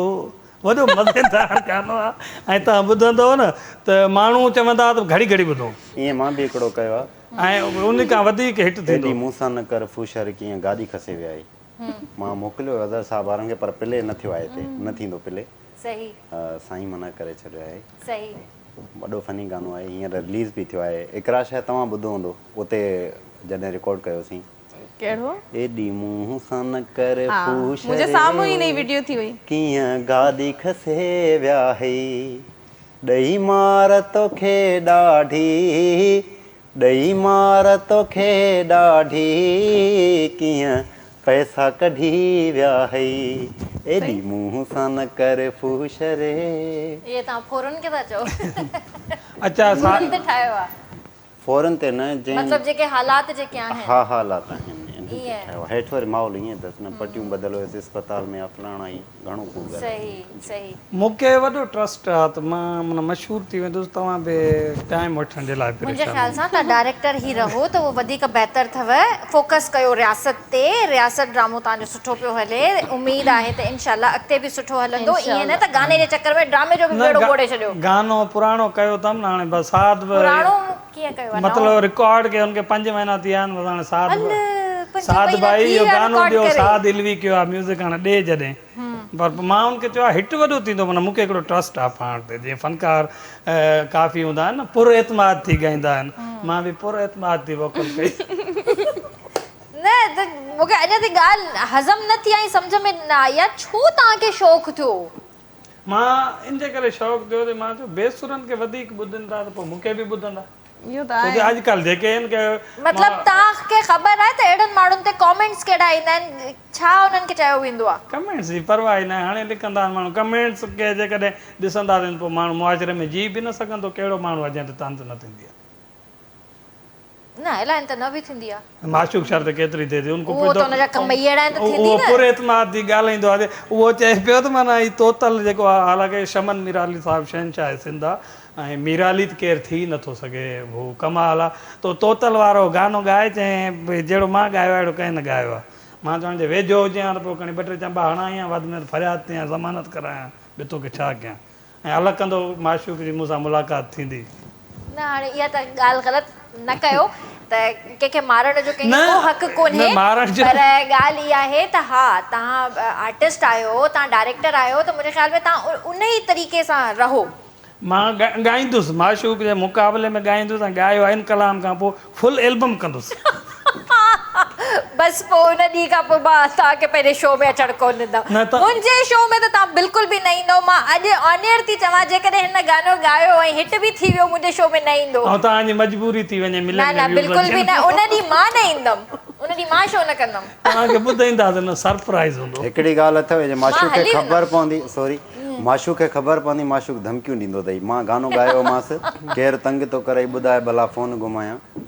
وڏو مزيدار گانو آ ۽ توهان ٻڌندو نه ته ماڻهو چوندا ته گهڙي گهڙي ٻڌون. ائين مان به هڪڙو ڪيو آ. ۽ ان کان وڌيڪ هٽ ٿيندو. ايڏي مون سان نه ڪر ڦوشر ڪيئن گاڏي کسي ويا هي مان موڪليو اظهر صاحب وارن کي پر پلي نه ٿيو آهي هتي نه ٿيندو پلي صحيح سائين منع ڪري ڇڏيو آهي. صحيح. وڏو فني گانو آهي هينئر رليز به ٿيو آهي اقرا شايد توهان ٻڌو هوندو اتي جڏهن رڪارڊ ڪيوسين. ڪهڙو؟ ايڏي مون سان نه ڪر ها ڦوشر منهنجي سامهون ئي نئين وڊيو ٿي وئي. ڪيئن گاڏي کسي ويا هي ڏئي مار توکي ڏاڍي ڏئي مار توکي ڏاڍي ڪيئن پئسا ڪڍي ويا هئي ايڏي مون سان نه ڪر ڦوش ري. اهي توهان ڦورن کي ٿا چئو. اچا سا. ڦورن تي ٺاهيو آ. ڦورن تي نه جنهن. مطلب جيڪي حالات جيڪي آهن. ها حالات آهن انهن تي ٺاهيو آ. هيٺ وري ماحول ائين اٿس نه پٽيون ٻڌل هيس اسپتال ۾ آ فلاڻا هي گهڻو ڪو ڳالهايو. صحيح صحيح. مون کي وڏو ٽرسٽ آ ته مان معنيٰ مشهور ٿي ويندس توهان به ٽائيم وٺڻ جي لاء منهنجي پريشان خيال سان توهان ڊائريڪٽر ئي رهو ته اهو وڌيڪ بهتر اٿو فوڪس ڪيو رياست تي رياست ڊرامو توهان جو سٺو پيو هلي اميد آهي ته انشاء الله اڳتي به سٺو هلندو ائين نه ته گاني جي چڪر ۾ ڊرامي جو به نه ٻيڙو ٻوڙي ڇڏيو. گانو پراڻو ڪيو اٿم نه هاڻي بس سعد به پراڻو ڪيئن ڪيو آ مطلب نئون؟ رڪارڊ ڪيو ان کي پنج مهينا ٿي ويا آهن بس هاڻي سعد ال پنج سعد مهينا ڀائي ٿي اهو ويا گانو رڪارڊ ڏيو ڪري. سعد علوي ڪيو آ ميوزڪ هاڻي ڏي جڏهن پر مان ان کي چيو آ هٽ وڏو ٿيندو معنيٰ مون کي هڪڙو ٽرسٽ آ پاڻ تي جيئن فنڪار ڪافي هوندا آهن نه پر اعتماد ٿي ڳائيندا آهن مان به پر اعتماد ٿي ووڪل ڪئي. نه ته مون کي اڃا تائين ڳالهه هضم نه ٿي آهي سمجهه ۾ نه آئي آهي ڇو توهان کي شوق ٿيو؟ مان ان جي ڪري شوق ٿيو ته مان چيو بيسرن کي وڌيڪ ٻڌن ٿا ته پوء مون کي به ٻڌندا. اهو ته ڇو جو آهي. اڄڪلهه جيڪي آهن ڪي مطلب توهان کي خبر آهي ته اهڙن ماڻهن تي ڪامينٽس ڪهڙا ايندا آهن ڇا انهن کي چيو ويندو آهي؟ ڪمينٽس جي پرواهه ئي ناهي هاڻي لکندا آهن ماڻهو ڪمينٽس کي جيڪڏهن ڏسنداسين ته پوء ماڻهو معاشري ۾ جي به نه سگهندو ڪهڙو ماڻهو آهي جنهن تي طنز نه ٿيندي آهي. نه الائي ته نه به ٿيندي آ. معشوق شر ته ڪيتري ٿئي ٿي ان اهو ته ان جا ڪم ئي اهڙا آهن ته ٿيندي اهو نه. پر اعتماد ٿي ڳالهائيندو آهي اهو چئي پيو ته معنيٰ هي توتل جيڪو آهي حالانڪه شمن ميرالي صاحب شهنشاهه سنڌ آ ۽ ميرالي ته ڪير ٿي نه ٿو سگهي هو ڪمال آ ته توتل وارو گانو ڳائي چئين ڀئي جهڙو مان ڳايو آهي اهڙو ڪنهن نه ڳايو آ مان چوان جي ويجهو هجين ها ته پوء کڻي ٻه ٽي چنبا هڻائين ها وڌ ۾ وڌ فرياد ٿئين ها ضمانت ڪرايان ها ٻيو توکي ڇا ڪيان ۽ الله ڪندو معشوق جي مون سان ملاقات ٿيندي. نه هاڻي اها ته ڳالهه غلط نه ڪيو ته ڪنهن کي مارڻ جو ڪنهن کي ڪو حق ڪونهي پر ڳالهه اها آهي ته ها توهان آرٽسٽ آهيو توهان ڊائريڪٽر آهيو ته منهنجي خيال ۾ توهان ان ئي طريقي سان رهو. مان ڳائيندس معشوق جي مقابلي ۾ ڳائيندس ۽ ڳايو آهي ان ڪلام کان پوء فل البم ڪندس. بس پوء ان ڏينهن کان پوء مان توهان کي پنهنجي شو ۾ اچڻ ڪونه ڏيندم. منهنجي شو ۾ ته توهان بلڪل به نه ايندؤ. مان اڄ آن ايئر ٿي چوان جيڪڏهن هن گانو ڳايو ۽ هٽ به ٿي ويو منهنجي شو ۾ نه ايندو. ۽ توهان جي مجبوري ٿي وڃي نه ملين نه ۾ ويوز بلڪل به اچن. نه ان ڏينهن مان نه ايندم. ان ڏينهن مان شو نه ڪندم. توهان کي ٻڌائينداسين نه سرپرائيز هوندو. هڪڙي ڳالهه اٿئو جي مان معشوق کي هلي خبر ويندم. پوندي سوري معشوق کي خبر پوندي معشوق ڌمڪيون ڏيندو اٿئي مان گانو ڳايومانس ڪير تنگ ٿو ڪرئي ٻڌاء ڀلا فون گهمايان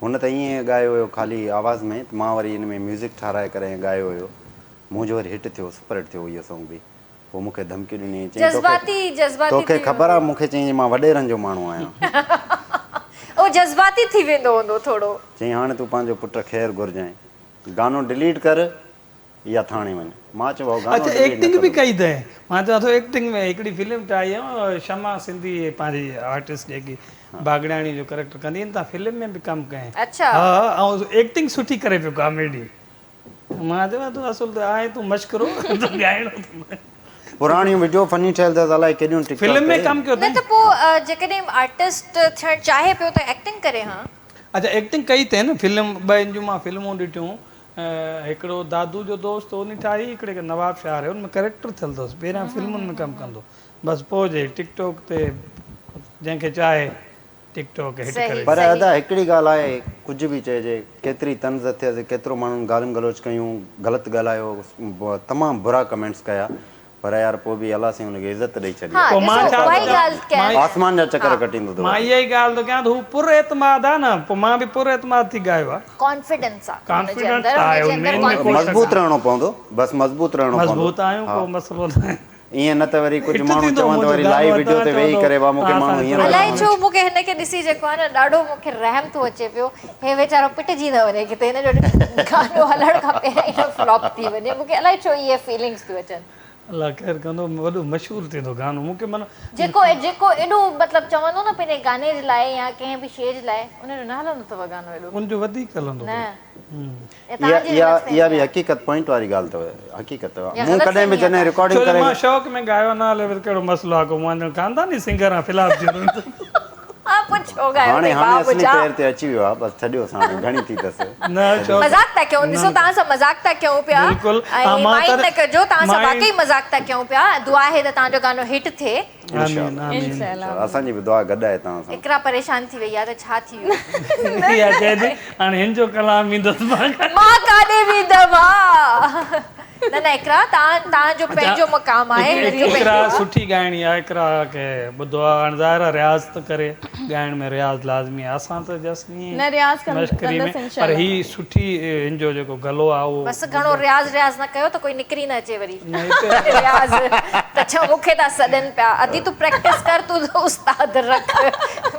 هن ته ائين ڳايو هيو خالي آواز ۾ ته مان وري ان ۾ ميوزڪ ٺاراهي ڪري ائين ڳايو هيو منهنجو وري هٽ ٿيو سپر هٽ ٿيو اهو سونگ به پوء مون کي ڌمڪي ڏني چيائين جذباتي جذباتي توکي ٿي خبر آ ويندو. مون کي چيائين مان وڏيرن جو ماڻهو آهيان. اهو جذباتي ٿي ويندو هوندو ٿورو. چيائين هاڻي تون پنهنجو پٽ خير گهرجانء گانو ڊليٽ ڪر يا ٿاڻي وڃ. مان چيو ڀائو گانو اڇا ڊليٽ نه ايڪٽنگ به ڪندس. ڪئي اٿئي. مان چوان ٿو ايڪٽنگ ۾ هڪڙي فلم ٺاهي هيم شمع سنڌي پنهنجي آرٽسٽ جيڪي باگڙياڻي جو ڪريڪٽر ڪندي هئي تان فلم ۾ به ڪم ڪئين. اڇا. ها ۽ ايڪٽنگ سٺي ڪري پيو ڪاميڊي. مان چيو تون اصل ته آهين تون مشڪرو تون ڳائڻو ته نه. پراڻيون وڊيو فني ٺهيل اٿس الائي ڪيڏيون ٽڪ ٽاڪ فلم ۾ تي. ڪم ڪيو نه اٿئي. ته پوء جيڪڏهن آرٽسٽ ٿيڻ چاهي پيو ته ايڪٽنگ ڪري ها. اڇا ايڪٽنگ ڪئي اٿئي نه فلم ٻه هن جون مان فلمون ڏٺيون هڪڙو دادو جو دوست انهي ٺاهي هڪڙي نواب شاهه ري ان ۾ ڪريڪٽر ٿيل اٿس پهريان فلمن ۾ ڪم ڪندو بس پوء جي ٽڪ ٽاڪ تي جنهن کي چاهي ٽڪ ٽاڪ هٽ ڪري پر ادا هڪڙي ڳالهه آهي ڪجهه به چئجي ڪيتري طنز ٿيس ڪيترو ماڻهن گالم گلوچ ڪيون غلط ڳالهايو تمام برا ڪمينٽس ڪيا پر يار پوء به الله سائين ان کي عزت ڏئي ڇڏي ها آهي. پوء مان ڏسو ڇا اها ٿو ئي چوان ڳالهه ڪيان مان آسمان جا چڪر ها. ڪٽيندو ٿو مان وتي. اها ئي ڳالهه ٿو ڪيان ته هو پر اعتماد آ نه پوء مان به پر اعتماد ٿي ڳايو آ. ڪانفيڊنس آ ان جي ڪانفيڊنس اندر ته ان آهي جي ان ۾ اندر ان ۾ ڪو ڪانفيڊنس شڪ مضبوط ناهي. رهڻو پوندو بس مضبوط رهڻو پوندو. مضبوط آهيون ها ڪو مسئلو ناهي. ائين نه ته وري ڪجهه هٽ ماڻهو ٿيندو چون ته منهنجو وري گانو لائيو وڊيو توهان تي ويهي چوندو ڪري وا مون کي توهان ماڻهو سان هيئن ٿا الائي چون. ڇو مون کي هن کي ڏسي جيڪو آهي نه ڏاڍو مون کي رحم ٿو اچي پيو هي ويچارو پٽجي نه وڃي ڪٿي هن جو گانو هلڻ کان پهريان ئي نه فلاپ ٿي وڃي مون کي الائي ڇو اهي فيلنگس ٿيون اچن. الله خير ڪندو وڏو مشهور ٿيندو گانو مون کي معنيٰ. جيڪو جيڪو ايڏو مطلب چوندو نه پنهنجي گاني جي لاء يا ڪنهن به شيء جي لاء ان جو نه هلندو اٿو گانو ايڏو. ان جو وڌيڪ هلندو نه اٿو. يا اها توهان جي اها غلط اها فهمي به آهي. حقيقت پوائنٽ واري ڳالهه اٿو حقيقت يا مون غلط ڪڏهن به فهمي آهي جڏهن توهان جي. رڪارڊنگ ڇو جو ڪري مان شوق ۾ ڳايو نه هلي وري ڪهڙو مسئلو آ ڪو مان ڄڻ خانداني سنگر آ فلاپ ٿي ويندو. ها پوء ڇو ڳايو هاڻي اٿئي هاڻي ڀاء اصلي ٻجها. پير تي اچي ويو آ بس ڇڏيوس هاڻي گهڻي ٿي اٿس. نه شوق مذاق ٿا ڪيون نه ڏسو توهان سان مذاق ٿا ڪيون پيا بلڪل ۽ ها مان مائنڊ نه تڏهن ڪجو توهان سان مائنڊ واقعي مذاق ٿا ڪيون پيا دعا آهي ته توهان جو گانو هٽ ٿئي. انشاء آمين الله آمين. انشاء الله انشاء الله اسان جي به دعا گڏ آهي توهان سان. اقرا پريشان ٿي وئي آ ته ڇا ٿي ويو. اها چئي ٿي هاڻي هن جو ڪلام ايندو ته مان مان ڪاڏي ويندم ها. نه نه اقرا توهان توهان جو اڇا پنهنجو مقام آهي هنن جو اقرا پنهنجو آ. سٺي ڳائڻي آ اقرا کي ٻڌو آ هاڻي ظاهر آ رياض ته ڪري ڳائڻ ۾ رياض لازمي آ اسان ته جسٽ ائين نه رياض مشڪري ۾ ڪندس انشاء پر الله. هي سٺي هن جو جيڪو گلو آ اهو بس گهڻو رياض رياض نه ڪيو ته ڪوئي نڪري نه اچي وري نه هتي رياض ته ڇو مون کي ٿا سڏن پيا ادي تون پريڪٽس ڪر تون استاد رک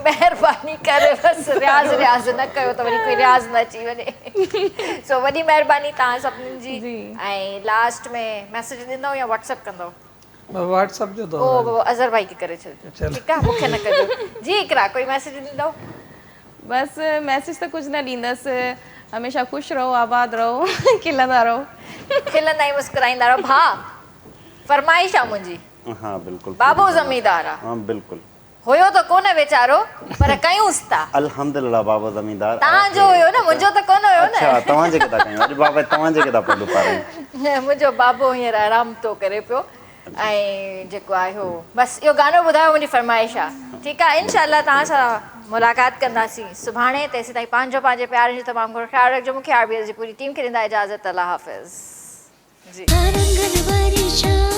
مهرباني ڪري بس رياض رياض نه ڪيو ته وري ڪوئي رياض نه اچي وڃي سو وڏي مهرباني توهان سڀني جي ۽ لاسٽ ۾ ميسيج ڏيندؤ يا واٽس ايپ ڪندؤ؟ واٽس ايپ جو دور اهو اظهر ڀائي کي ڪري ڇڏجو ٺيڪ آ مون کي نه ڪجو جي اقرا ڪوئي ميسيج ڏيندؤ؟ بس ميسيج ته ڪجهه نه ڏيندس هميشه خوش رهو آباد رهو کلندا رهو. کلندا ۽ مسڪرائيندا رهو ڀاء فرمائش آ منهنجي. ها بلڪل بابو زميندار آ. ها بلڪل. هيو ته ڪونه ويچارو پر ڪيونس ٿا. الحمدلله بابا زميندار توهان جو هيو نه منهنجو ته ڪونه هيو نه. اڇا توهان جي کي ٿا ڪيون اڄ بابا توهان جي کي ٿا پلو پارايون. منهنجو بابو هينئر آرام ٿو ڪري پيو ۽ جيڪو آهي هو بس اهو گانو ٻڌايو منهنجي فرمائش آ ٺيڪ آ انشاء الله توهان سان ملاقات ڪنداسين سڀاڻي تيسيتائين پنهنجو پنهنجي پيارن جو تمام گهڻو خيال رکجو مون کي آر بي ايس جي پوري ٽيم کي ڏيندا اجازت الله حافظ جي. رنگن ڀري شام.